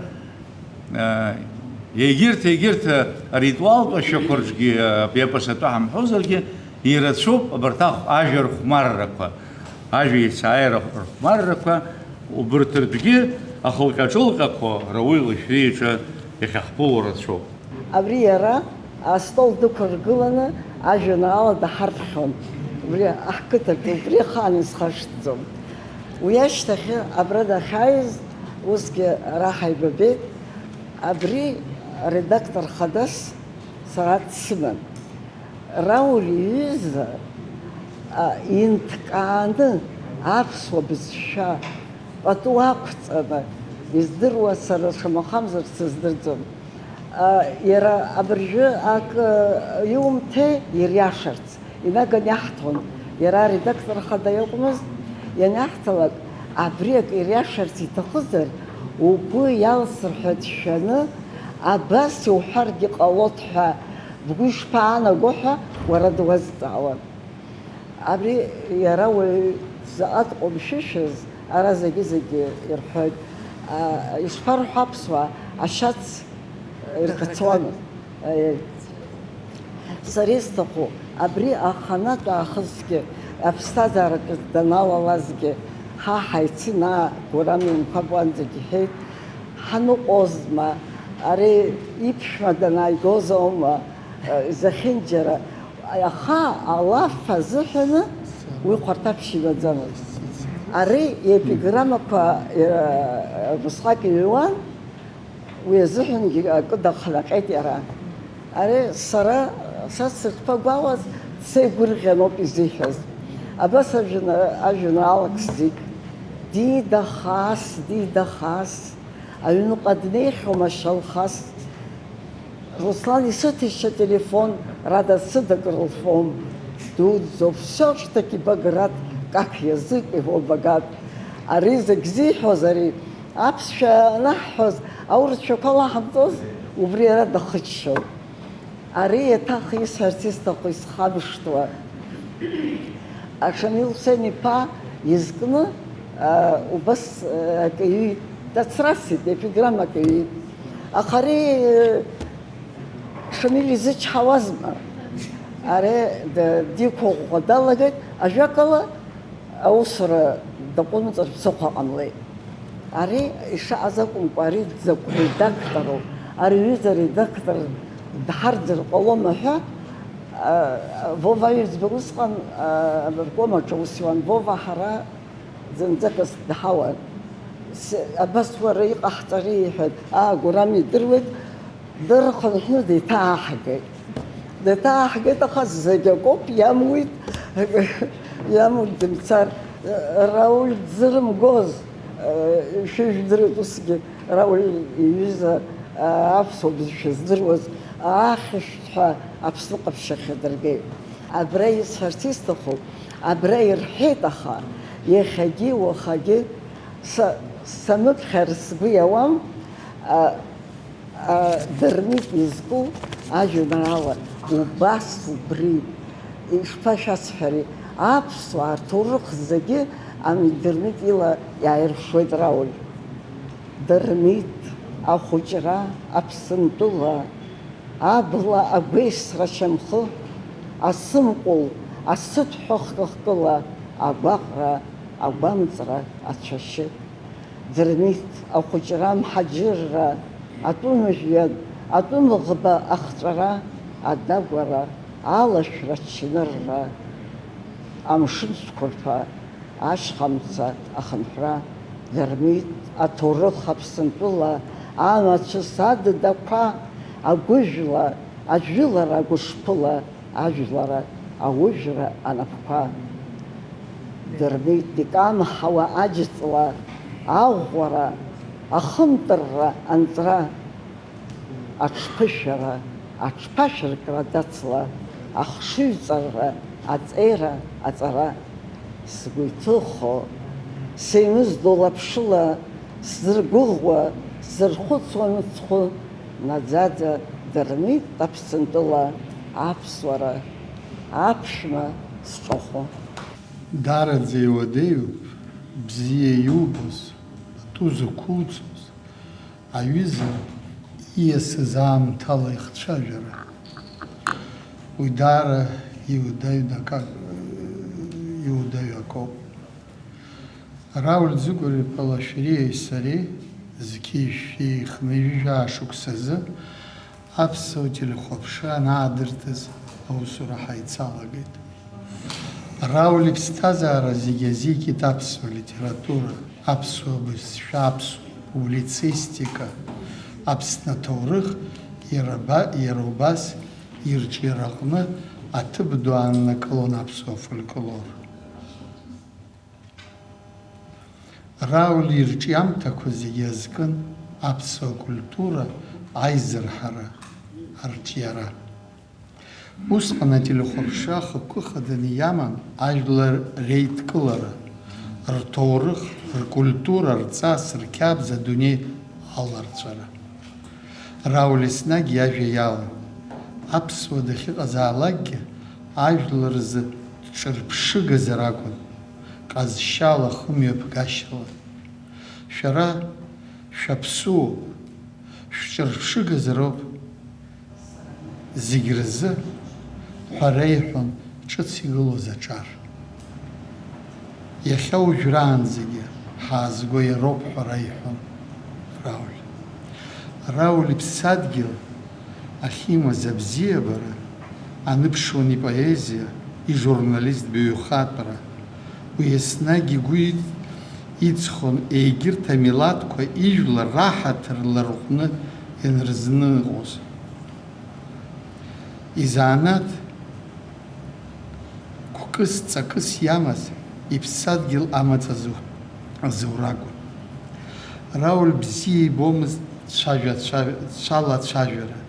Егьырҭ, егьырҭ аритуалтә ашәақәа рҿгьы, апиапас атәы ҳамҳәозаргьы, ирацәоуп абарҭ ахә-, ажәа рхәмаррақәа, ажәа есааира рхәмаррақәа, убырҭ ртәгьы ахылҟьа-ҿылҟьақәа Рауль Лашәриа иҿы Иахьа ҳԥыло рацәоуп. Абри иара астол дықәыргыланы ажәеинраала даҳарԥхьон. Убри ҳқыҭаҿы убри ахаан исхашҭӡом. Уи ашьҭахь абра дахьааиз усгьы ара ҳаибабеит. Абри аредактор хадас сара дсыман. Рауль иҩыза инҭкааны аԥсуа бызшәа пату ақәҵаны издыруа сара шамахамзар сыздырӡом. Иара абыржәы акы иумҭеи ириашарц, инаган иаҳҭон, иара аредактор хада иакәмызт, ианиаҳҭалак, абри акы ириашарц иҭахызар, угәы иалсырҳәа дшәаны, абас иуҳәаргьы ҟалоит ҳәа бгәы ишԥаанаго ҳәа уара дуазҵаауан. Абри иара уаҩ заҟа дҟәымшәышәыз, ара зегьы-зегьы ирҳәоит. Ишԥарҳәо аԥсуаа, ашьац иркацуамызт. Сара исҭаху, абри аханатә аахысгьы, аԥсҭазаараҿы даналалазгьы, ҳа ҳаицын, аа, Гурам имқәабуанӡагь иҳәеит, ҳаныҟәозма, ари иԥшәма данааигоз аума, зехьынџьара, аха алаф азыҳәаны уи хәарҭаԥшь имаӡамызт. Ари иепиграммақәа, э, убысҟак иҩуан, уи азыҳәангьы акы дахнаҟьеит иара. Ари сара, са сышԥагәалаз, дсеигәырӷьаноуп изиҳәаз. Абас ажәеинра-, ажәеинраалак зегь, Дида хаас, Дида хаас, аҩныҟа днеихьоума Шьалхас? Руслан исыҭишьа телефон, Рада сыда крылфом. Дуӡӡоуп, всё ж таки Баграт, как язык его богат. Ари зегь зиҳәоз ари, аԥсшәа анаҳҳәоз, аурысшәақәа лаҳамҵоз, убри иара дахыччон. Ари еиҭах исҳәарц исҭаху исхамышҭуа. Шамил Хәсен-иԥа изкны, а, убас, а, акы иҩит, дацрасит, епиграммак иҩит. Аха ари, э, Шамил изычҳауазма? Ари д-, диқәыӷәӷәа далагеит, ажәакала, аусура даҟәымҵыр ԥсыхәа ҟамлеит. Ари ишаҟаз акәымкәа, ари дзакә редактору, ари ҩыза редактор дҳарӡыр ҟалома ҳәа, а, Вова Аҩӡба усҟан, а, абарком аҿы аус иуан. Вова, ҳара зынӡакыс дҳауан. С-, абас уара иҟаҳҵари, иҳәан, аа, Гурам идыруеит, дырхынҳәны деиҭааҳгеит. Деиҭааҳгеит, аха зегь акоуп, иамуит, иамуит дымцар. Рауль дзырымгоз, шәыжәдыруеит усгьы, Рауль иҩыза аԥсуа бызшәа здыруаз аахьышәҭ ҳәа Аԥсны ҟаԥшьахьы дыргеит. Абра исҳәарц исҭаху, абра ирҳәеит, аха иахьагьы, уахагьы са, саныԥхьар сгәы иауам, а, а, Дырмит изку ажәеинраала убас убри, ишԥашәасҳәари, аԥсуаа рҭоурых зегьы ами Дырмит ила иааирԥшуеит Рауль. Дырмит, ахәыҷра Аԥсынтәыла, абла агәеисра шьамхы, асымҟәыл, асыҭәҳәа хкы-хкыла, агәаҟра, агәамҵра ацәашьы. Дырмит, ахәыҷра амҳаџьырра, атәым жәҩан, атәым ӷба ахҵәара, адагәара, алашәра ачнырра, амшын цәқәырԥа, ашьхамца ахынҳәра, Дырмит, аҭоурых Аԥсынтәыла, амацәыс адыдақәа, агәыжәла, ажәылара агәышԥыла, ажәлара, аужәра анапқәа. Дырмит, икамҳауа аџьҵла, аӷәӷәара, ахымтырра анҵра. Аҽԥышәара, аҽԥашәыркра дацла, ахшыҩҵарра, аҵеира, аҵара. Сгәы иҭыхо, сеимыздо лаԥшыла, сзыргәыӷуа, сзырхәыцуа мыцхәы, наӡаӡа Дырмит Аԥсынтәыла аԥсуара аԥшәма сҿахәы. Даараӡа иуадаҩуп, бзиа иубоз, пату зықәуҵоз, аҩыза ииасыз аамҭала ихцәажәара. Уи даара иуадаҩны акы, иуадаҩу акоуп. Рауль Ӡыгәыр-иԥа Лашәриеи сареи Зқьи жәшәи хынҩажәи жәаа шықәсазы аԥсуа телехәаԥшра анаадыртыз аусура ҳаицалагеит. Рауль иԥсҭазаара зегьы азикит аԥсуа литература, аԥсуа бызшәа, аԥсуа публицистика, Аԥсны аҭоурых, иара ба-, иара убас ирҿиараҟны аҭыԥ ду ааннакылон аԥсуа фольклор. Рауль ирҿиамҭақәа зегьы азкын аԥсуа культура аизырҳара, арҿиара. Усҟан ателехәаԥшра хықәкы хаданы иаман ажәлар реидкылара, рҭоурых, ркультура, рҵас, рқьабз, адунеи аларҵәара. Рауль еснагь иажәа иалан. Аԥсуа дахьыҟазаалакгьы ажәлар рзы дҿырԥшыгазар акәын, ҟазшьала, хымҩаԥгашьала. Шәара шәаԥсуоуп, шәҿырԥшыгазароуп зегь рзы, ҳәа реиҳәон ҿыц игылоз аҿар. Иахьа уажәраанӡагьы ҳаазго иароуп ҳәа реиҳәон Рауль. Рауль иԥсадгьыл ахьимаз абзиабара аныԥшуан ипоезиа, ижурналист баҩхатәра. Уи еснагь игәы иҵ-, иҵхон егьырҭ амилаҭқәа ижәлар раҳаҭыр ларҟәны ианрызныҟәоз. Изанааҭ гәкыс, ҵакыс иамаз иԥсадгьыл амаҵ азу-, азура акәын. Рауль бзиа ибомызт цәажәа-, цәа-, цәалацәажәара,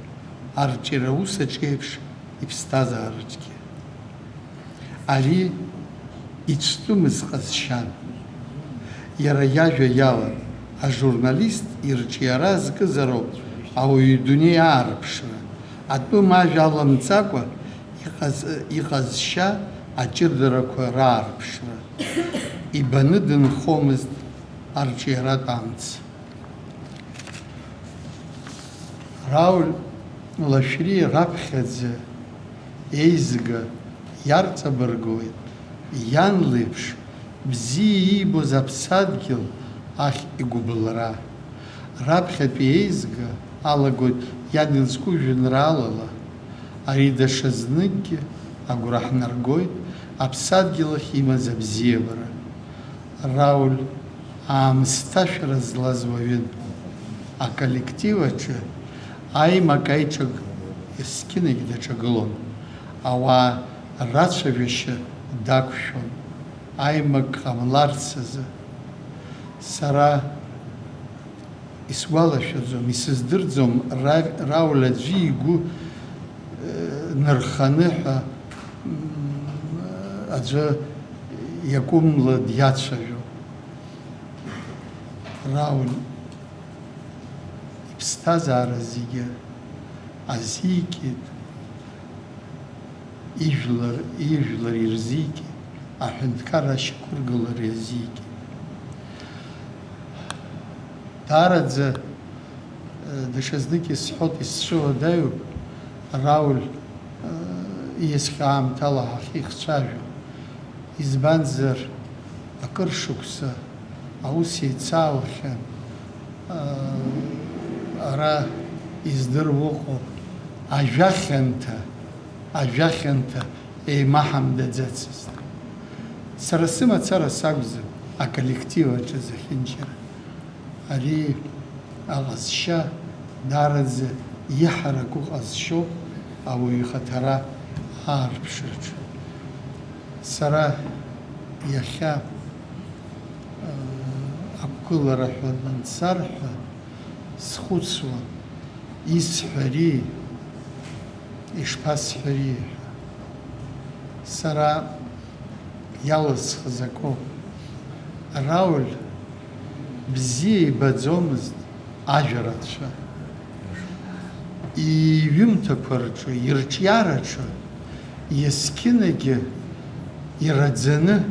арҿиара аус аҿы еиԥш иԥсҭазаараҿгьы. Ари ицәтәымыз ҟазшьан. Иара иажәа иалан, ажурналист ирҿиара зкызароуп ауаҩы идунеи аарԥшра, атәым ажәа аламҵакәа иҟаз-, иҟазшьа аҷыдарақәа раарԥшра. Ибаны дынхомызт арҿиаратә амц. Рауль Лашәриа раԥхьаӡа еизга иарҵабыргуеит иан леиԥш бзиа иибоз аԥсадгьыл ахь игәыбылра. Раԥхьатәи еизга алагоит иан илзку жәеинраалала. Ари даҽазныкгьы агәра ҳнаргоит аԥсадгьыл ахь имаз абзиабара. Рауль аамысҭашәара злаз уаҩын. Аколлектив аҿы аимак-аиҿак есқьынагь даҿагылон. Ауаа рацәажәашьа дақәшәон, аимак ҟамларц азы. Сара исгәалашәаӡом, исыздырӡом, Ра-, Рауль аӡәы игәы, э, нырханы ҳәа, м, аӡәы иакәымла диацәажәо. Рауль иԥсҭазаара зегьы азикит, ижәлар, ижәлар ирзикит, аҳәынҭқарра ашьақәыргылара иазикит. Даараӡа, э, даҽазнык исҳәоит, исцәыуадаҩуп, Рауль, э, ииасхьоу аамҭала ҳахьихцәажәо. Избанзар, акыр шықәса аус еицаауахьан, аа, ара издыруа ыҟоуп, ажәа хьанҭа, ажәа хьанҭа еимаҳамдаӡацызт. Сара сымацара сакәӡам аколлектив аҿы зехьынџьара. Ари аҟазшьа даараӡа иҳараку ҟазшьоуп ауаҩы ихаҭара аарԥшраҿы. Сара иахьа, э, ақәгылара ҳәа дансарҳәа, схәыцуан, исҳәари, ишԥасҳәари ҳәа. Сара иалысхыз акоуп. Рауль бзиа ибаӡомызт ажәа рацәа. Иҩымҭақәа рҿы, ирҿиараҿы, есқьынагьы ираӡаны,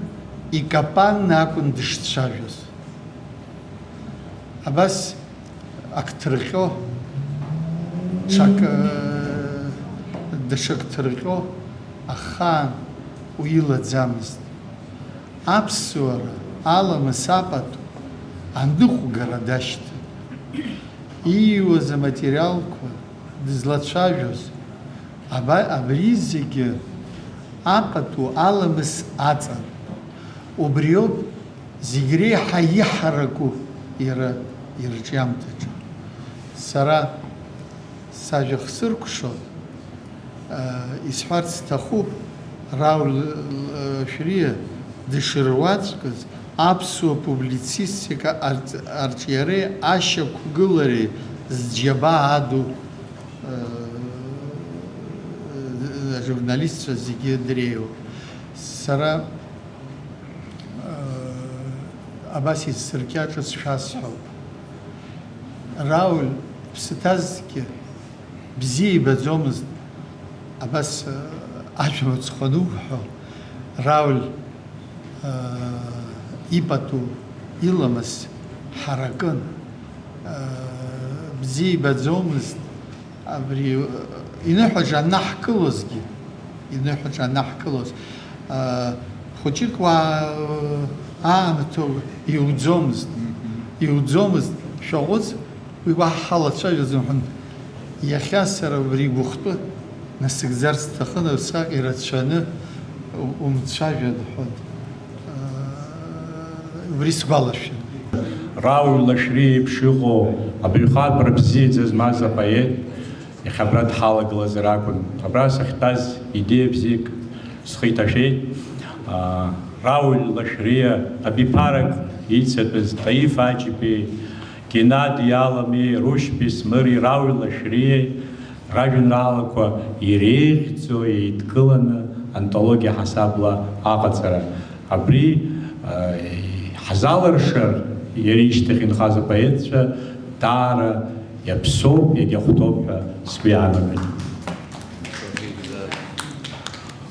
икапанны акәын дышцәажәоз. Абас ак ҭырҟьо, ҽак, даҽак ҭырҟьо ахаан уилаӡамызт. Аԥсуара аламыс апату аныҟәгара дашьҭан. Ииуаз аматериалқәа, дызлацәажәоз, аба-, абри зегьы апату аламыс аҵан. Убриоуп зегь реиҳа иҳараку иара ирҿиамҭаҿы. Сара сажәа хсыркәшо, исҳәарц сҭахуп, Рауль Шәриа дышруаӡәкыз аԥсуа публицистика арҵ-, арҿиареи ашьақәгылареи зџьабаа аду, ажурналистцәа зегьы дреиуоуп. Сара абас исыркьаҿыз шәасҳәоуп. Рауль ԥсыҭазҭгьы бзиа ибаӡомызт, абас, э, ажәа мыцхә ануҳәо, Рауль, э, ипату, иламыс ҳаракын, э, бзиа ибаӡомызт, абри, э, иныҳәаҿа анаҳкылозгьы, иныҳәаҿа анаҳкылоз, э, хәыҷык уаа, э, аамҭоу иуӡомызт, иуӡомызт, шәаҟәыҵ, Уи уаҳа ҳалацәажәаӡом ҳәа, иахьа сара убри игәыхәтәы насыгӡар сҭахын, аҩсаҟ ирацәаны умцәажәан ҳәа, убри сгәалашәон. Рауль Лашәриа еиԥш иҟоу абаҩхатәра бзиаӡа змаз апоет иахьа абра дҳалагылазар акәын. Абра сахьтәаз идеиа бзиак схы иҭашәеит. Рауль Лашәриа абиԥарак ицатәыз Таиф Аҷыпи, Геннади Алами, Рушьби Смыри, Рауль Лашәриеи ражәеинраалақәа иреиӷьӡоу еидкыланы антологиа ҳасабла аҟаҵара. Абри, а, ҳзалыршар, иара ишьҭахь инхаз апоетцәа даара иаԥсоуп, иагьахәҭоуп ҳәа сгәы иаанагоит.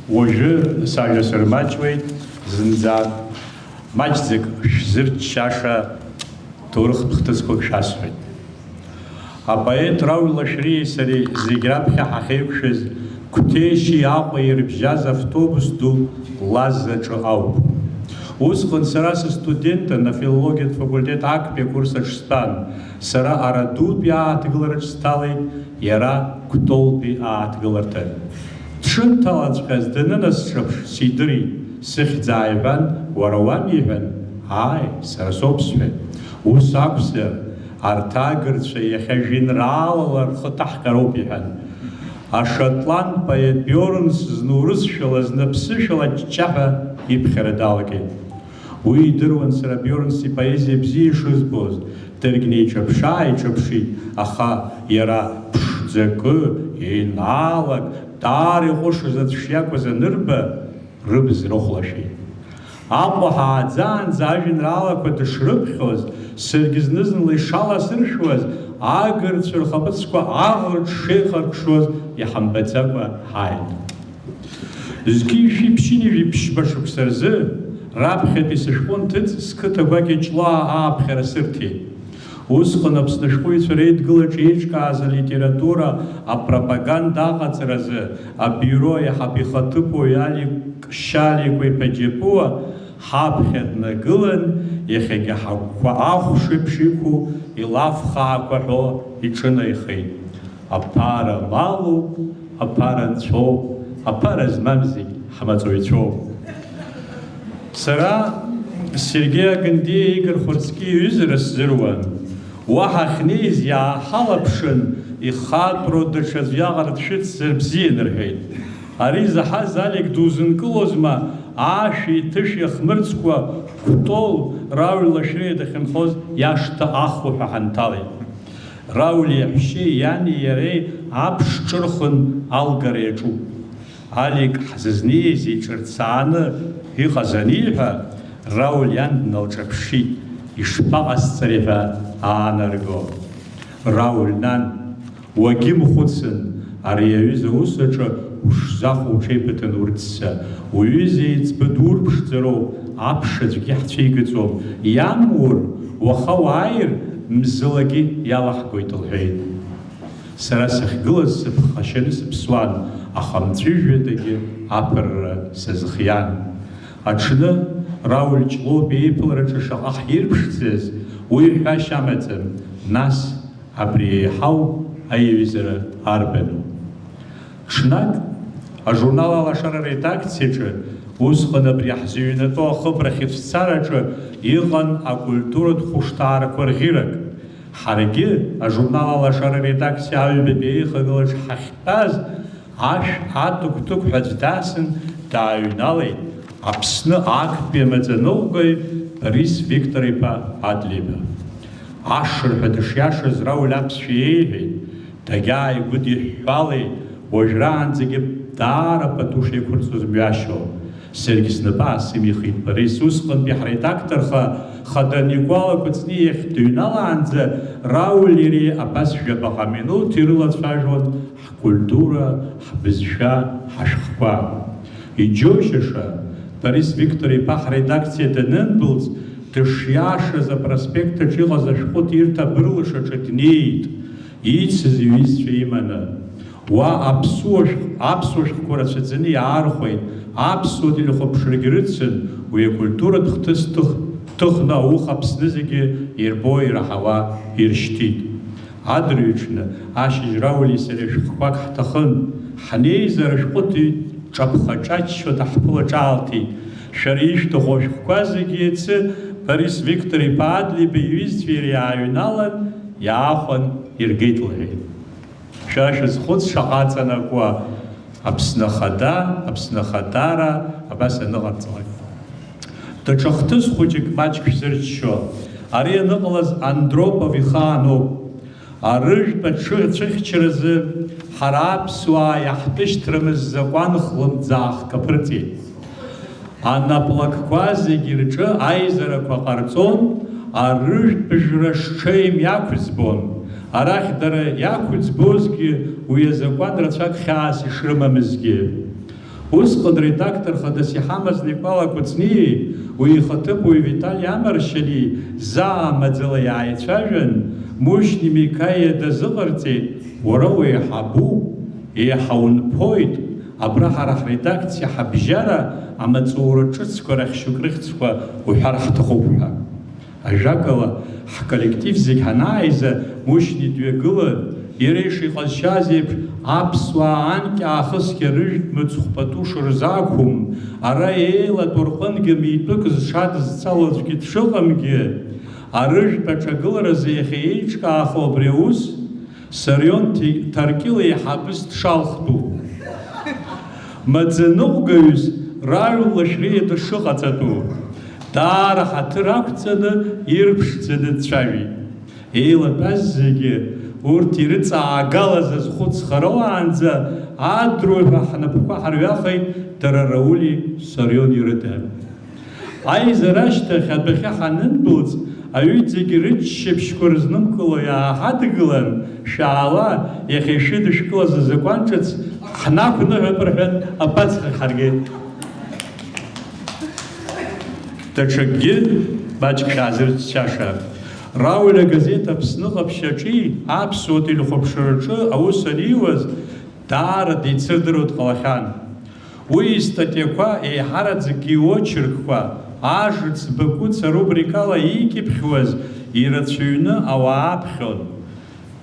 Уажәы сажәа сырмаҷуеит, зынӡа маҷӡак шәзырччаша ҭоурыхтә хҭысқәак шәасҳәоит. Апоет Рауль Лашәриеи сареи зегь раԥхьа ҳахьеиқәшәаз Қәҭешьи Аҟәеи ирыбжьаз автобус ду Лаз аҿы ауп. Усҟан сара сыстудентын, афилологиатә факультет актәи акурс аҿы стәан. Сара Арадутәи ааҭгылараҿ сҭалеит, иара Кәтолтәи ааҭгыларҭа. Дшынҭалаҵәҟьаз данынасҿаԥш, сидырит, сыхьӡ ааиҳәан, уара уами, иҳәан, ааи, сара соуп, сҳәеит. Ус акәзар, арҭ агырцәа иахьа жәеинраалала рхы ҭаҳҟьароуп, иҳәан. Ашотланд поет Биорнс зны урысшәала, зны аԥсышәала аҷҷаҳәа иԥхьара далагеит. Уи идыруан сара Биорнс ипоезиа бзиа ишызбоз, даргьы неиҿаԥшы-ааиҿаԥшит, аха иара ԥшӡакы, еинаалак, даара иҟәышыз аӡә шиакәыз анырба, рыбз рыхәлашәеит. Аҟәа ҳааӡаанӡа ажәеинраалақәа дышрыԥхьоз, саргьы зны-зынла ишаласыршәуаз, агырцәа рхаԥыцқәа аӷырҿ шеихаркшоз иҳамбаӡакәа ҳааит. Зқьи жәшәи ԥшьынҩажәи ԥшьба шықәса рзы, раԥхьатәи сышәҟәы нҭыҵ, сқыҭа гәакьа Ҷлаа ааԥхьара сырҭеит. Усҟан Аԥсны ашәҟәыҩҩцәа реидгылаҿы еиҿкааз алитература апропаганда аҟаҵаразы абиуро аиҳаб ихаҭыԥуаҩ Алик Шьаликәа-иԥа Џьапуа ҳаԥхьа днагылан, иахьагьы ҳагәқәа ахәшеиԥш иқәу илаф хаақәа ҳәо иҿынаихеит. Аԥара малуп, аԥара нцәоуп, аԥара змам зегь ҳмаҵуҩцәоуп. Сара Сергеи Агындиа, Игор Хәырцкьиа иҩызара сзыруан. Уа ҳахьнеиз иааҳалаԥшын, ихатәроу даҽаӡә иаҟара дшәыцзар бзиан рҳәеит. Ари заҳаз Алик дузынкылозма, аашәи ҭышәи ахмырҵкәа Кәтол Рауль Лашәриа дахьынхоз иашҭа аху ҳәа ҳанҭалеит. Рауль иаҳәшьеи иани иареи аԥш ҿырхын алгара иаҿуп. Алик ҳзызнеиз иҿырцааны иҟаз аниҳәа, Рауль иан дналҿаԥшит, ишԥаҟасҵари ҳәа аанарго. Рауль, нан, уагьымхәыцын, ари аҩыза аус аҿы ушзахәо уҽеибыҭан урцца, уҩыза еиҵбы дурԥшӡароуп, аԥш аӡәгьы ҳцәигаӡом, иамур, уаха уааир, мзылагьы иалаҳгоит, лҳәеит. Сара сахьгылаз сыԥхашьаны сыԥсуан, аха мҵәыжәҩадагьы аԥырра сазхиан. Аҽны Рауль Ҷлоупи иеиԥылараҿы шаҟа ҳирԥшӡаз, уи ҳәашьа амаӡам, нас Абри еиҳау аиҩызара арбану? Ҽнак, ажурнал Алашара аредакциаҿы, усҟан абри ҳзыҩнатәоу ахыбрахь ицәцараҿы иҟан акультуратә хәышҭаарақәа рӷьырак. Ҳаргьы, ажурнал Алашара аредакциа аҩбатәи аихагылаҿ ҳахьтәаз, ашә атыгә-тыгәҳәа аӡә дасын, дааҩналеит Аԥсны актәи амаӡаныҟәгаҩ Борис Виктор-иԥа Адлеиба. Ашырҳәа дышиашаз Рауль аԥсшәа иеиҳәеит, дагьааигәыдиҳәҳәалеит, уажәраанӡагьы даара пату шеиқәырҵоз мҩашьо. Саргьы снапы аасымихит, Борис, усҟантәи ҳредакторха хада Никәала Кәыҵниа иахь дыҩналаанӡа, Рауль иареи абас жәабаҟа минуҭ ирылацәажәон ҳкультура, ҳбызшәа, ҳашәҟәқәа. Иџьоушьаша, Борис Виктор-иԥа ҳредакциа данындәылҵ, дышиашаз апроспект аҿы иҟаз ашәҟәы ҭирҭа абырлаш аҿы днеит, ицыз иҩызцәа иманы. Уа аԥсуа шәҟ-, аԥсуа шәҟәқәа рацәаӡаны иаархәеит, аԥсуа телехәаԥшрагьы рыцын, уи акультуратә хҭыс ҭых-, ҭыхны ауха Аԥсны зегьы ирбо, ираҳауа иршьҭит. Адырҩаҽны ашьыжь Рауль-и сареи шәҟәқәак ҳҭахын, ҳнеизар ашәҟәы ҭыҩ ҿаԥха-ҿаччо даҳԥыла ҿаалҭит. Шәара ишәҭаху ашәҟәқәа зегьы иацы Борис Виктор-иԥа Адлеиба иҩызцәеи иареи иааҩналан, иаахәан иргеит, лҳәеит. Шәара шәазхәыц шаҟа аҵанакуа Аԥсны Ахада, Аԥсны Ахадара абас аныҟарҵалак. Даҽа хҭыс хәыҷык маҷк шәзырччо, ари аныҟалаз Андропов ихаануп. Арыжәтә аҽы ацәыхьчаразы ҳара аԥсуаа иаҳтәышьҭрамыз закәан хлымӡаахк аԥырҵеит. Анаплакқәа зегьы рҿы аизарақәа ҟарҵон, арыжәтә бжра шҽеим иақәӡбон. Арахь дара иақәӡбозгьы уи азакәан рацәак хьаас ишрымамызгьы. Усҟан редактор хадас иҳамаз Никәала Кәыҵниеи уи ихаҭыԥуаҩ Витали Амаршьалиеи заа маӡала иааицәажәан, Мушьни Микаиа дазыҟарҵеит, уара уеиҳабуп, еиҳа унԥоит, абра ҳара ҳредакциа ҳабжьара амаҵура ҿыцқәа рахь шьоук рыхьӡқәа уҳәар ҳҭахуп ҳәа. Ажәакала, ҳколлектив зегь ҳанааиза, Мушьни дҩагылан, иара ишиҟазшьаз еиԥш, аԥсуаа анкьа аахысгьы рыжәтә мыцхә пату шырзақәым, ара еилатәоу рҟынгьы митәык зҽадызцало аӡәгьы дшыҟамгьы, арыжәтә аҿагыларазы иахьа еиҿкаахо абри аус, Сарион Ҭи-, Ҭаркьыл еиҳабыс дшалхтәу, маӡаныҟәгаҩыс Рауль Лашәриа дышыҟаҵатәу, даара ҳаҭыр ақәҵаны ирԥшӡаны дцәажәеит. Еилатәаз зегьы урҭ ирыҵаагалаз азхәыцха роуаанӡа адруҳәа ҳнапқәа ҳарҩахеит дара Раули Сариони рыда. Аизара ашьҭахь адәахьы ҳанындәылҵ, аҩыџьагьы рыччаԥшьқәа рызнымкыло иааҳадгылан, шәаала, иахьа ишәыдышәкылаз азакәан ҿыц ҳнақәныҳәап рҳәан, аԥацхахь ҳаргеит. Даҽакгьы маҷк шәаазырччаша. Рауль агазеҭ Аԥсны ҟаԥшь аҿи аԥсуа телехәаԥшраҿы аус аниуаз даара деицырдыруа дҟалахьан. Уи истатиақәа, еиҳараӡакгьы иочеркқәа, ажыц бакәыц арубрикала иикьыԥхьуаз ирацәаҩны ауаа аԥхьон.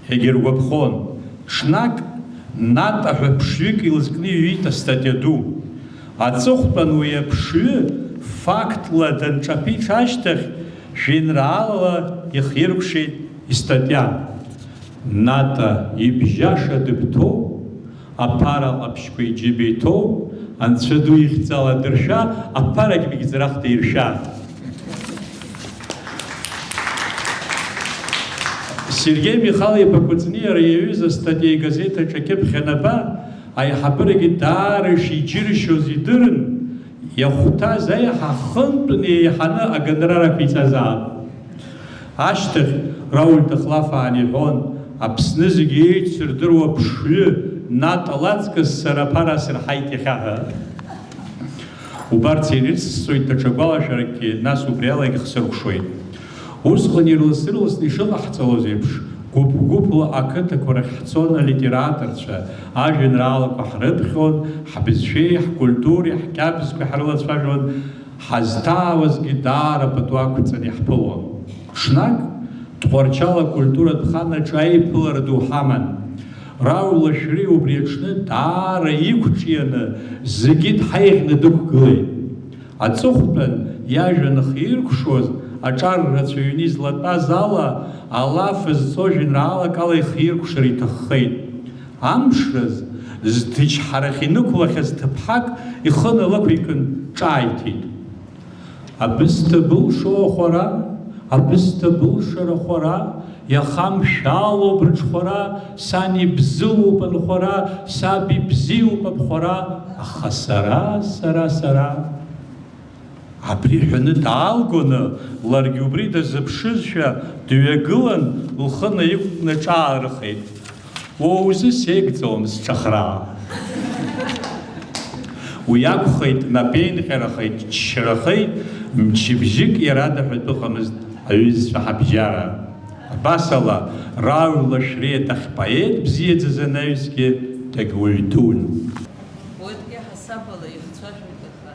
Егьыргәаԥхон, ҽнак Ната ҳәа ԥшҩык илызкны иҩит астатиа ду. Аҵыхәтәан уи аԥшҩы фактла данҿаԥиҽ ашьҭахь, жәеинраалала ихиркәшеит истатиа. Ната ибжьаша дыбҭоуп, аԥара ҟаԥшьқәа иџьыба иҭоуп, анцәа ду ихьӡала дыршәа, аԥарагь мыгьӡарахда иршәа. Сергеи Михал-иԥа Кәыҵниа иара иаҩыз астатиа игазеҭ аҿы акьыԥхь анаба, аиҳабырагьы даара ишиџьыршьоз идырын, иахәҭаз аиаҳа хынтәны еиҳаны агонорар ақәиҵазаап. Ашьҭахь Рауль дыхлафаан иҳәон, Аԥсны зегьы еицырдыруа ԥшҩы Ната лаҵкыс сара аԥара асырҳаит иахьа ҳәа. Убарҭ ирыцсҵоит даҽа гәалашәаракгьы, нас убри алагьы хсыркәшоит. Усҟан ирлас-ырласны ишыҟаҳҵалоз еиԥш, гәыԥ-гәыԥла ақыҭақәа рахь ҳцон алитераторцәа, ажәеинраалақәа ҳрыԥхьон, ҳбызшәеи ҳкультуреи ҳқьабзқәеи ҳрылацәажәон, ҳазҭаауазгьы даара пату ақәҵаны иаҳԥылон. Ҽнак, Тҟәарчал акультуратә хан аҿы аиԥылара ду ҳаман. Рауль Лашәриа убри аҽны даара иқәҿианы зегьы дҳаиӷьны дықәгылеит. Аҵыхәтәан иажәа анхиркәшоз, аҿар рацәаҩны излатәаз ала, алаф зҵо жәеинраалак ала ихиркәшар иҭаххеит. Амшраз, зҭычҳарахь инықәлахьаз ҭыԥҳак ихы налықәикын, ҿааиҭит. Абысҭа былшоу ахәара, абысҭа былшара ахәара, иахамшәалоуп рыҽхәара, сан ибзылуп анхәара, саб ибзиоуп абхәара, аха сара, сара, сара. Абри ҳәаны даалгоны, ларгьы убри дазыԥшызшәа, дҩагылан, лхы наиқәкны ҿаархеит. Уа узы сеигӡом сҿахра. Уи акәхеит, напеинҟьарахеит, ччарахеит, мчыбжьык иарадаҳәатәыхамызт аҩызцәа ҳабжьара. Абасала, Рауль Лашәриа дахьпоет бзиаӡаз анаҩсгьы дагьуаҩ дуун. Поетк иаҳасабала ихцәажәоит, аха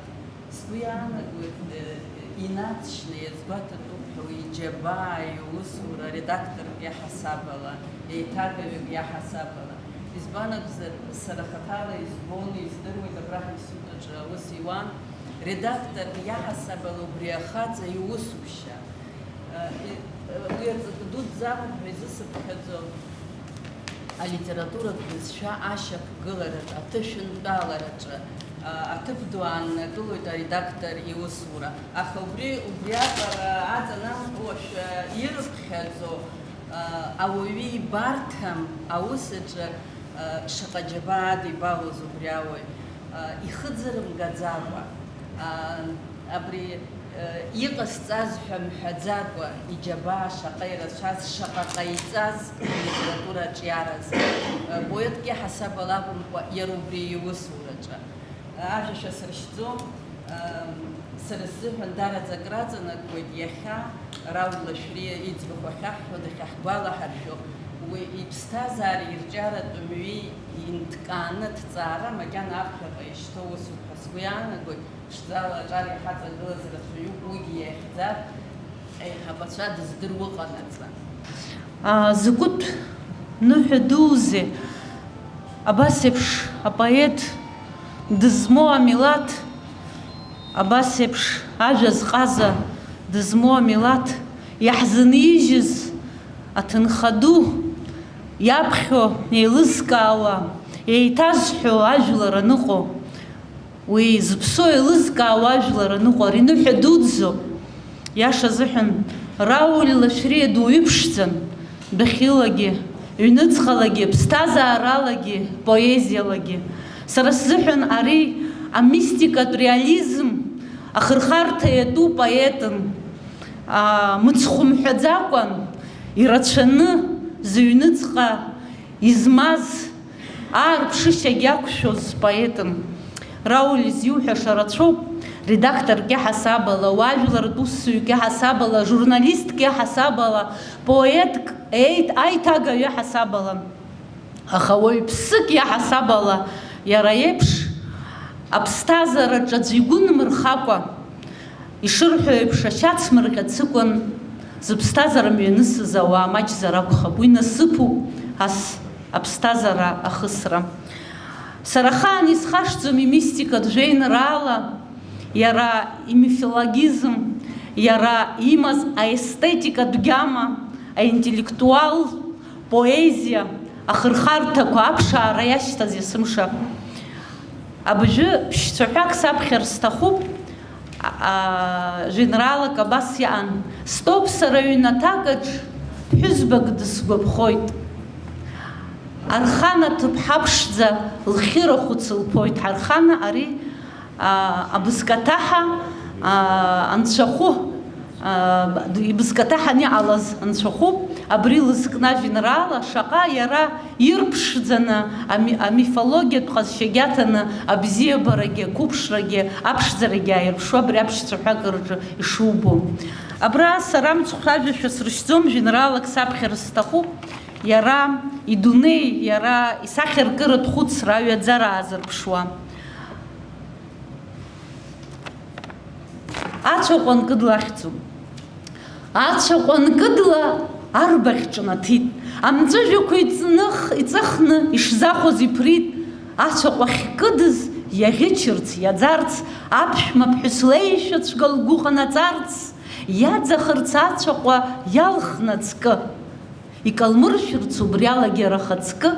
сгәы иаанагоит, э, инаҵшьны иазгәаҭатәуп ҳәа уи иџьабаа, иусура, редакторк иаҳасабала, еиҭагаҩык иаҳасабала. Избан акәзар, сара хаҭала избон, издыруеит, абра ҳинститут аҿы аус иуан, редакторк иаҳасабала убри ахаҵа иусушьа. Э, и-, э, уи аҵакы дуӡӡа амоуп ҳәа изысыԥхьаӡо. Алитературатә бызшәа ашьақәгылараҿы, аҭышәынтәалараҿы, а, аҭыԥ ду ааннакылоит аредактор иусура. Аха убри, убриаҟара аҵанамхошәа ирыԥхьаӡо, а, ауаҩы ибарҭам аус аҿы, а, шаҟа џьабаа адибалоз убри ауаҩ, а, ихы ӡырымгаӡакәа, а, абри, а, иҟасҵаз ҳәа мҳәаӡакәа, иџьабаа шаҟа ирацәаз, шаҟа ҟаиҵаз алитература аҿиаразы, а, поетк иаҳасабала акәымкәа, иара убри иусураҿы. Ажәа шәасыршьӡом, ам, сара сзыҳәан дараӡа акраҵанакуеит иахьа Рауль Лашәриа иӡбахә ахьаҳҳәо, дахьаҳгәалаҳаршәо, уи иԥсҭазаара ирҿиаратә мҩеи инҭкааны аҭҵаара макьана аԥхьаҟа ишьҭоу усуп ҳәа сгәы иаанагоит, ԥшӡала аҿар иҳаҵагылаз рацәаҩуп, уигьы иахьӡар, аиҳабацәа дыздыруа ыҟанаҵы. Аа, закәытә ныҳәа дуузеи! Абас еиԥш апоет дызмоу амилаҭ, абас еиԥш ажәа зҟаза дызмоу амилаҭ иаҳзынижьыз аҭынха ду иаԥхьо еилызкаауа, еиҭазҳәо ажәлар аныҟоу, уи зыԥсоу еилызкаауа ажәлар аныҟоу, ари ныҳәа дуӡӡоуп. Иаша азыҳәан, Рауль Лашәриа дуаҩыԥшӡан, дәахьылагьы, ҩныҵҟалагьы, ԥсҭазааралагьы, поезиалагьы. Сара сзыҳәан ари амистикатә реализм ахырхарҭа иатәу поетын. Аа, мыцхәы мҳәаӡакәан, ирацәаны зыҩныҵҟа измаз аарԥшышьагь иақәшәоз поетын. Рауль, изиуҳәаша рацәоуп, редакторк иаҳасабала, уажәлартә усзуҩк иаҳасабала, журналистк иаҳасабала, поетк, еит-, аиҭагаҩ иаҳасабала. Аха уаҩԥсык иаҳасабала иара иеиԥш аԥсҭазаараҿ аӡәы игәы нмырхакәа, ишырҳәо еиԥш, ашьац мырҟьа цыкәан зыԥсҭазаара мҩанысыз ауаа маҷзар акәхап, уи насыԥуп ас аԥсҭазаара ахысра. Сара ахаан исхашҭӡом имистикатә жәеинраала, иара имифологизм, иара имаз аестетикатә гьама, аинтеллектуал поезиа ахырхарҭақәа аԥшаара иашьҭаз есымша. Абыржәы ԥшьцәаҳәак саԥхьар сҭахуп, а, а, жәеинраалак абас иаан, стәоуп сара ҩнаҭакаҿ ԥҳәызбак дысгәаԥхоит. Архана ҭыԥҳа ԥшӡа лхьыра хәыц лԥоит. Архана ари, а, абызкаҭаҳа, а, анцәахәы, а, ибызкаҭаҳан иҟалаз анцәахәы, абри лызкны ажәеинраала шаҟа иара ирԥшӡаны ами-, амифологиатә ҟазшьагьы аҭаны абзиабарагьы, ақәыԥшрагьы, аԥшӡарагьы ааирԥшуа абри аԥшьцәаҳәак рҿы ишубо. Абра сара мцхәражәа шәасыршьӡом, жәеинраалак саԥхьар сҭахуп. Иара идунеи, иара исахьаркыратә хәыцра аҩаӡара аазырԥшуа. Ацәаҟәа нкыдлахьӡуп. Ацәаҟәа нкыдла Арбаӷь ҿнаҭит, амҵәыжәҩақәа иҵных, иҵыхны ишзахәоз иԥрит, ацәаҟәа ахькыдыз иаӷьычырц, иаӡарц, аԥшәма ԥҳәыс леишәа цәгьа лгәы ҟанаҵарц, иаӡахырц ацәаҟәа иалхны ацкы. Икалмыршәырц убри алагьы ахаҵкы,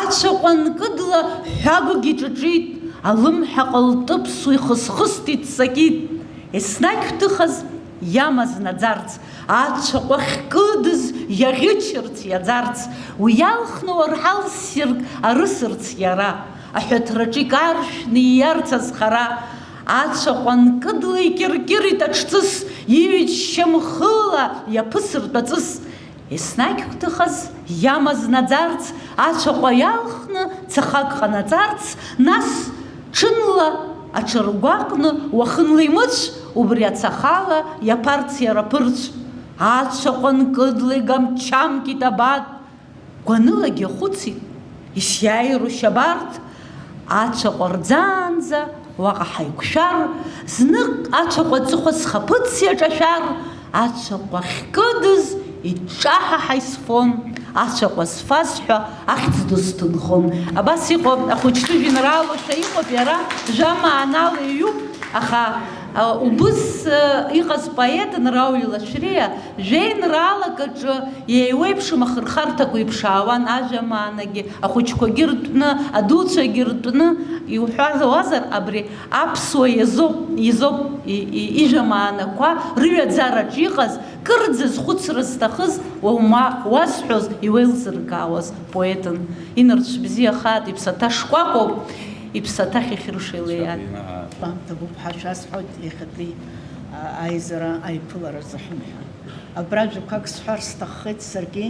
ацәаҟәа нкыдла ҳәагәгьы ҿыҿит, алымҳа ҟылтыԥсо ихысхысит, иццакит. Еснагь гәҭыхас иамаз наӡарц, ацәаҟәа ахькыдыз иаӷьычырц, иаӡарц, уи иалхны уарҳал ссирк арысырц иара, аҳәаҭраҿы икаршәны ииарц азхара, ацәаҟәа нкыдла икьыркьырит аҽҵыс, иҩит шьамхыла иаԥысыртә аҵыс. Еснагь гәҭыхас иамаз наӡарц, ацәаҟәа иалхны цахак ҟанаҵарц, нас ҽынла аҽыргәаҟны уахынла имыцә, убри ацахала иаԥарц иара ԥырцә. Ацәаҟәа нкыдлеит, гамчамкит абат, гәанылагьы ахәыцит, исиааирушь абарҭ? Ацәаҟәа рӡаанӡа уаҟа ҳаиқәшәар, знык ацәаҟәа аҵыхәа схаԥыц иаҿашәар, ацәаҟәа ахькыдыз иҿаҳаҳа исфон, ацәаҟәа зфаз ҳәа ахьӡ ду сҭынхон. Абас иҟоуп, ахәыҷтәы жәеинраалоушәа иҟоуп, иара жәамаанала иҩуп, аха, а, убыс, а, иҟаз поетын Рауль Лашәриа жәеинраалак аҿы еиуеиԥшым ахырхарҭақәа иԥшаауан, ажәамаанагьы, ахәыҷқәагьы ртәны, адуцәагьы ртәны, иуҳәар ауазар, абри аԥсуа иазоуп, изоуп и-, и-, ижәамаанақәа рыҩаӡараҿ иҟаз, кырӡа зхәыцра зҭахыз, уама уазҳәоз, иуеилзыркаауаз поетын. Инарцә бзиахааит, иԥсаҭа шкәакәоуп, иԥсаҭа хьыхьырша илеиааит. Ҭабуп ҳәа шәасҳәоит иахьатәи, а, аизара аиԥылара азыҳәан ҳәа. Абра жәақәак сҳәар сҭаххеит саргьы,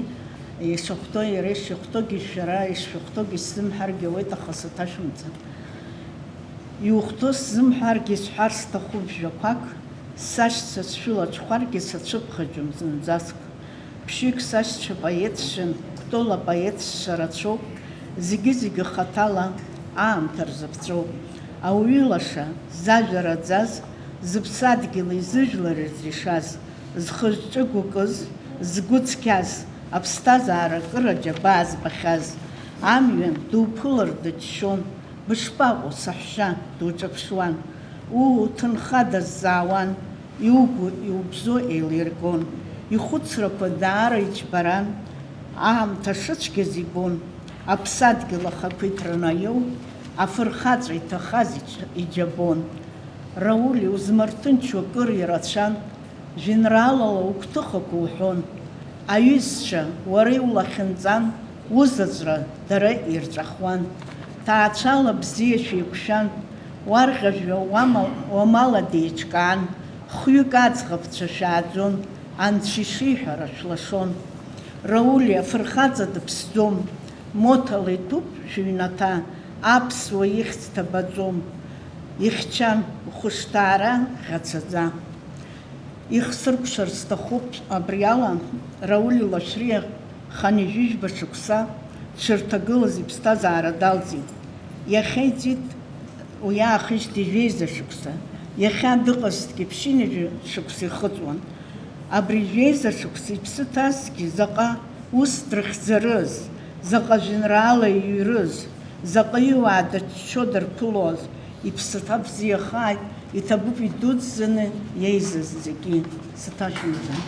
ишахәҭоу иара ишихәҭоугьы шәара ишшәыхәҭоугьы сзымҳәаргьы ауеит, аха саҭашәымҵан. Иухәҭоу сзымҳәаргьы сҳәар сҭахуп жәақәак, сашьцәа сшәылаҽхәаргьы сацәыԥхаӡом зынӡаск. Ԥшьҩык сашьцәа поетцәан, Кәтол апоетцәа рацәоуп, зегьы-зегьы хаҭала аамҭа рзыԥҵәоуп. Ауаҩы лаша, зажәа раӡаз, зыԥсадгьыли зыжәлари зишаз, зхы-зҿы гәыкыз, згәы цқьаз, аԥсҭазаара акыр аџьабаа збахьаз, амҩан дуԥылар дыччон, бышԥаҟоу, саҳәшьа, дуҿаԥшуан. Уу, уҭынха дазҵаауан, иугәу, иубзоу еилиргон. Ихәыцрақәа даара иџьбаран, аамҭа шыцәгьаз ибон, аԥсадгьыл ахақәиҭра наиоу, афырхаҵа иҭахаз иџь-, иџьабон. Рауль, иузмырҭынчуа кыр ирацәан, жәеинраалала угәҭыхақәа уҳәон. Аҩызцәа, уара иулахьынҵан, узаҵәра дара ирҵәахуан. Ҭаацәала бзиа шәеиқәшәан, уарӷьажәҩа уама-, уамала деиҿкаан, хҩык аӡӷабцәа шәааӡон, анцәа ишиҳәара шәлашон. Рауль, афырхаҵа дыԥсӡом, моҭала иҭәуп шәыҩнаҭа, аԥсуа ихьӡ ҭабаӡом, ихьчан, ухәышҭаара ӷьацаӡа. Ихсыркәшар сҭахуп абриала, Рауль Лашәриа хынҩажәижәба шықәса дшырҭагылаз иԥсҭазаара далҵит. Иахьа иҵит, уи аахижьҭеи жәеиза шықәса. Иахьа дыҟазҭгьы ԥшьынҩажәи шықәса ихыҵуан. Абри жәеиза шықәса иԥсы ҭазҭгьы заҟа ус дрыхьӡарыз, заҟа жәеинраала иҩрыз, заҟа иуаа дыччо дырԥылоз, иԥсаҭа бзиахааит, иҭабуп идуӡӡаны иеизаз зегьы. Саҭашәымҵан.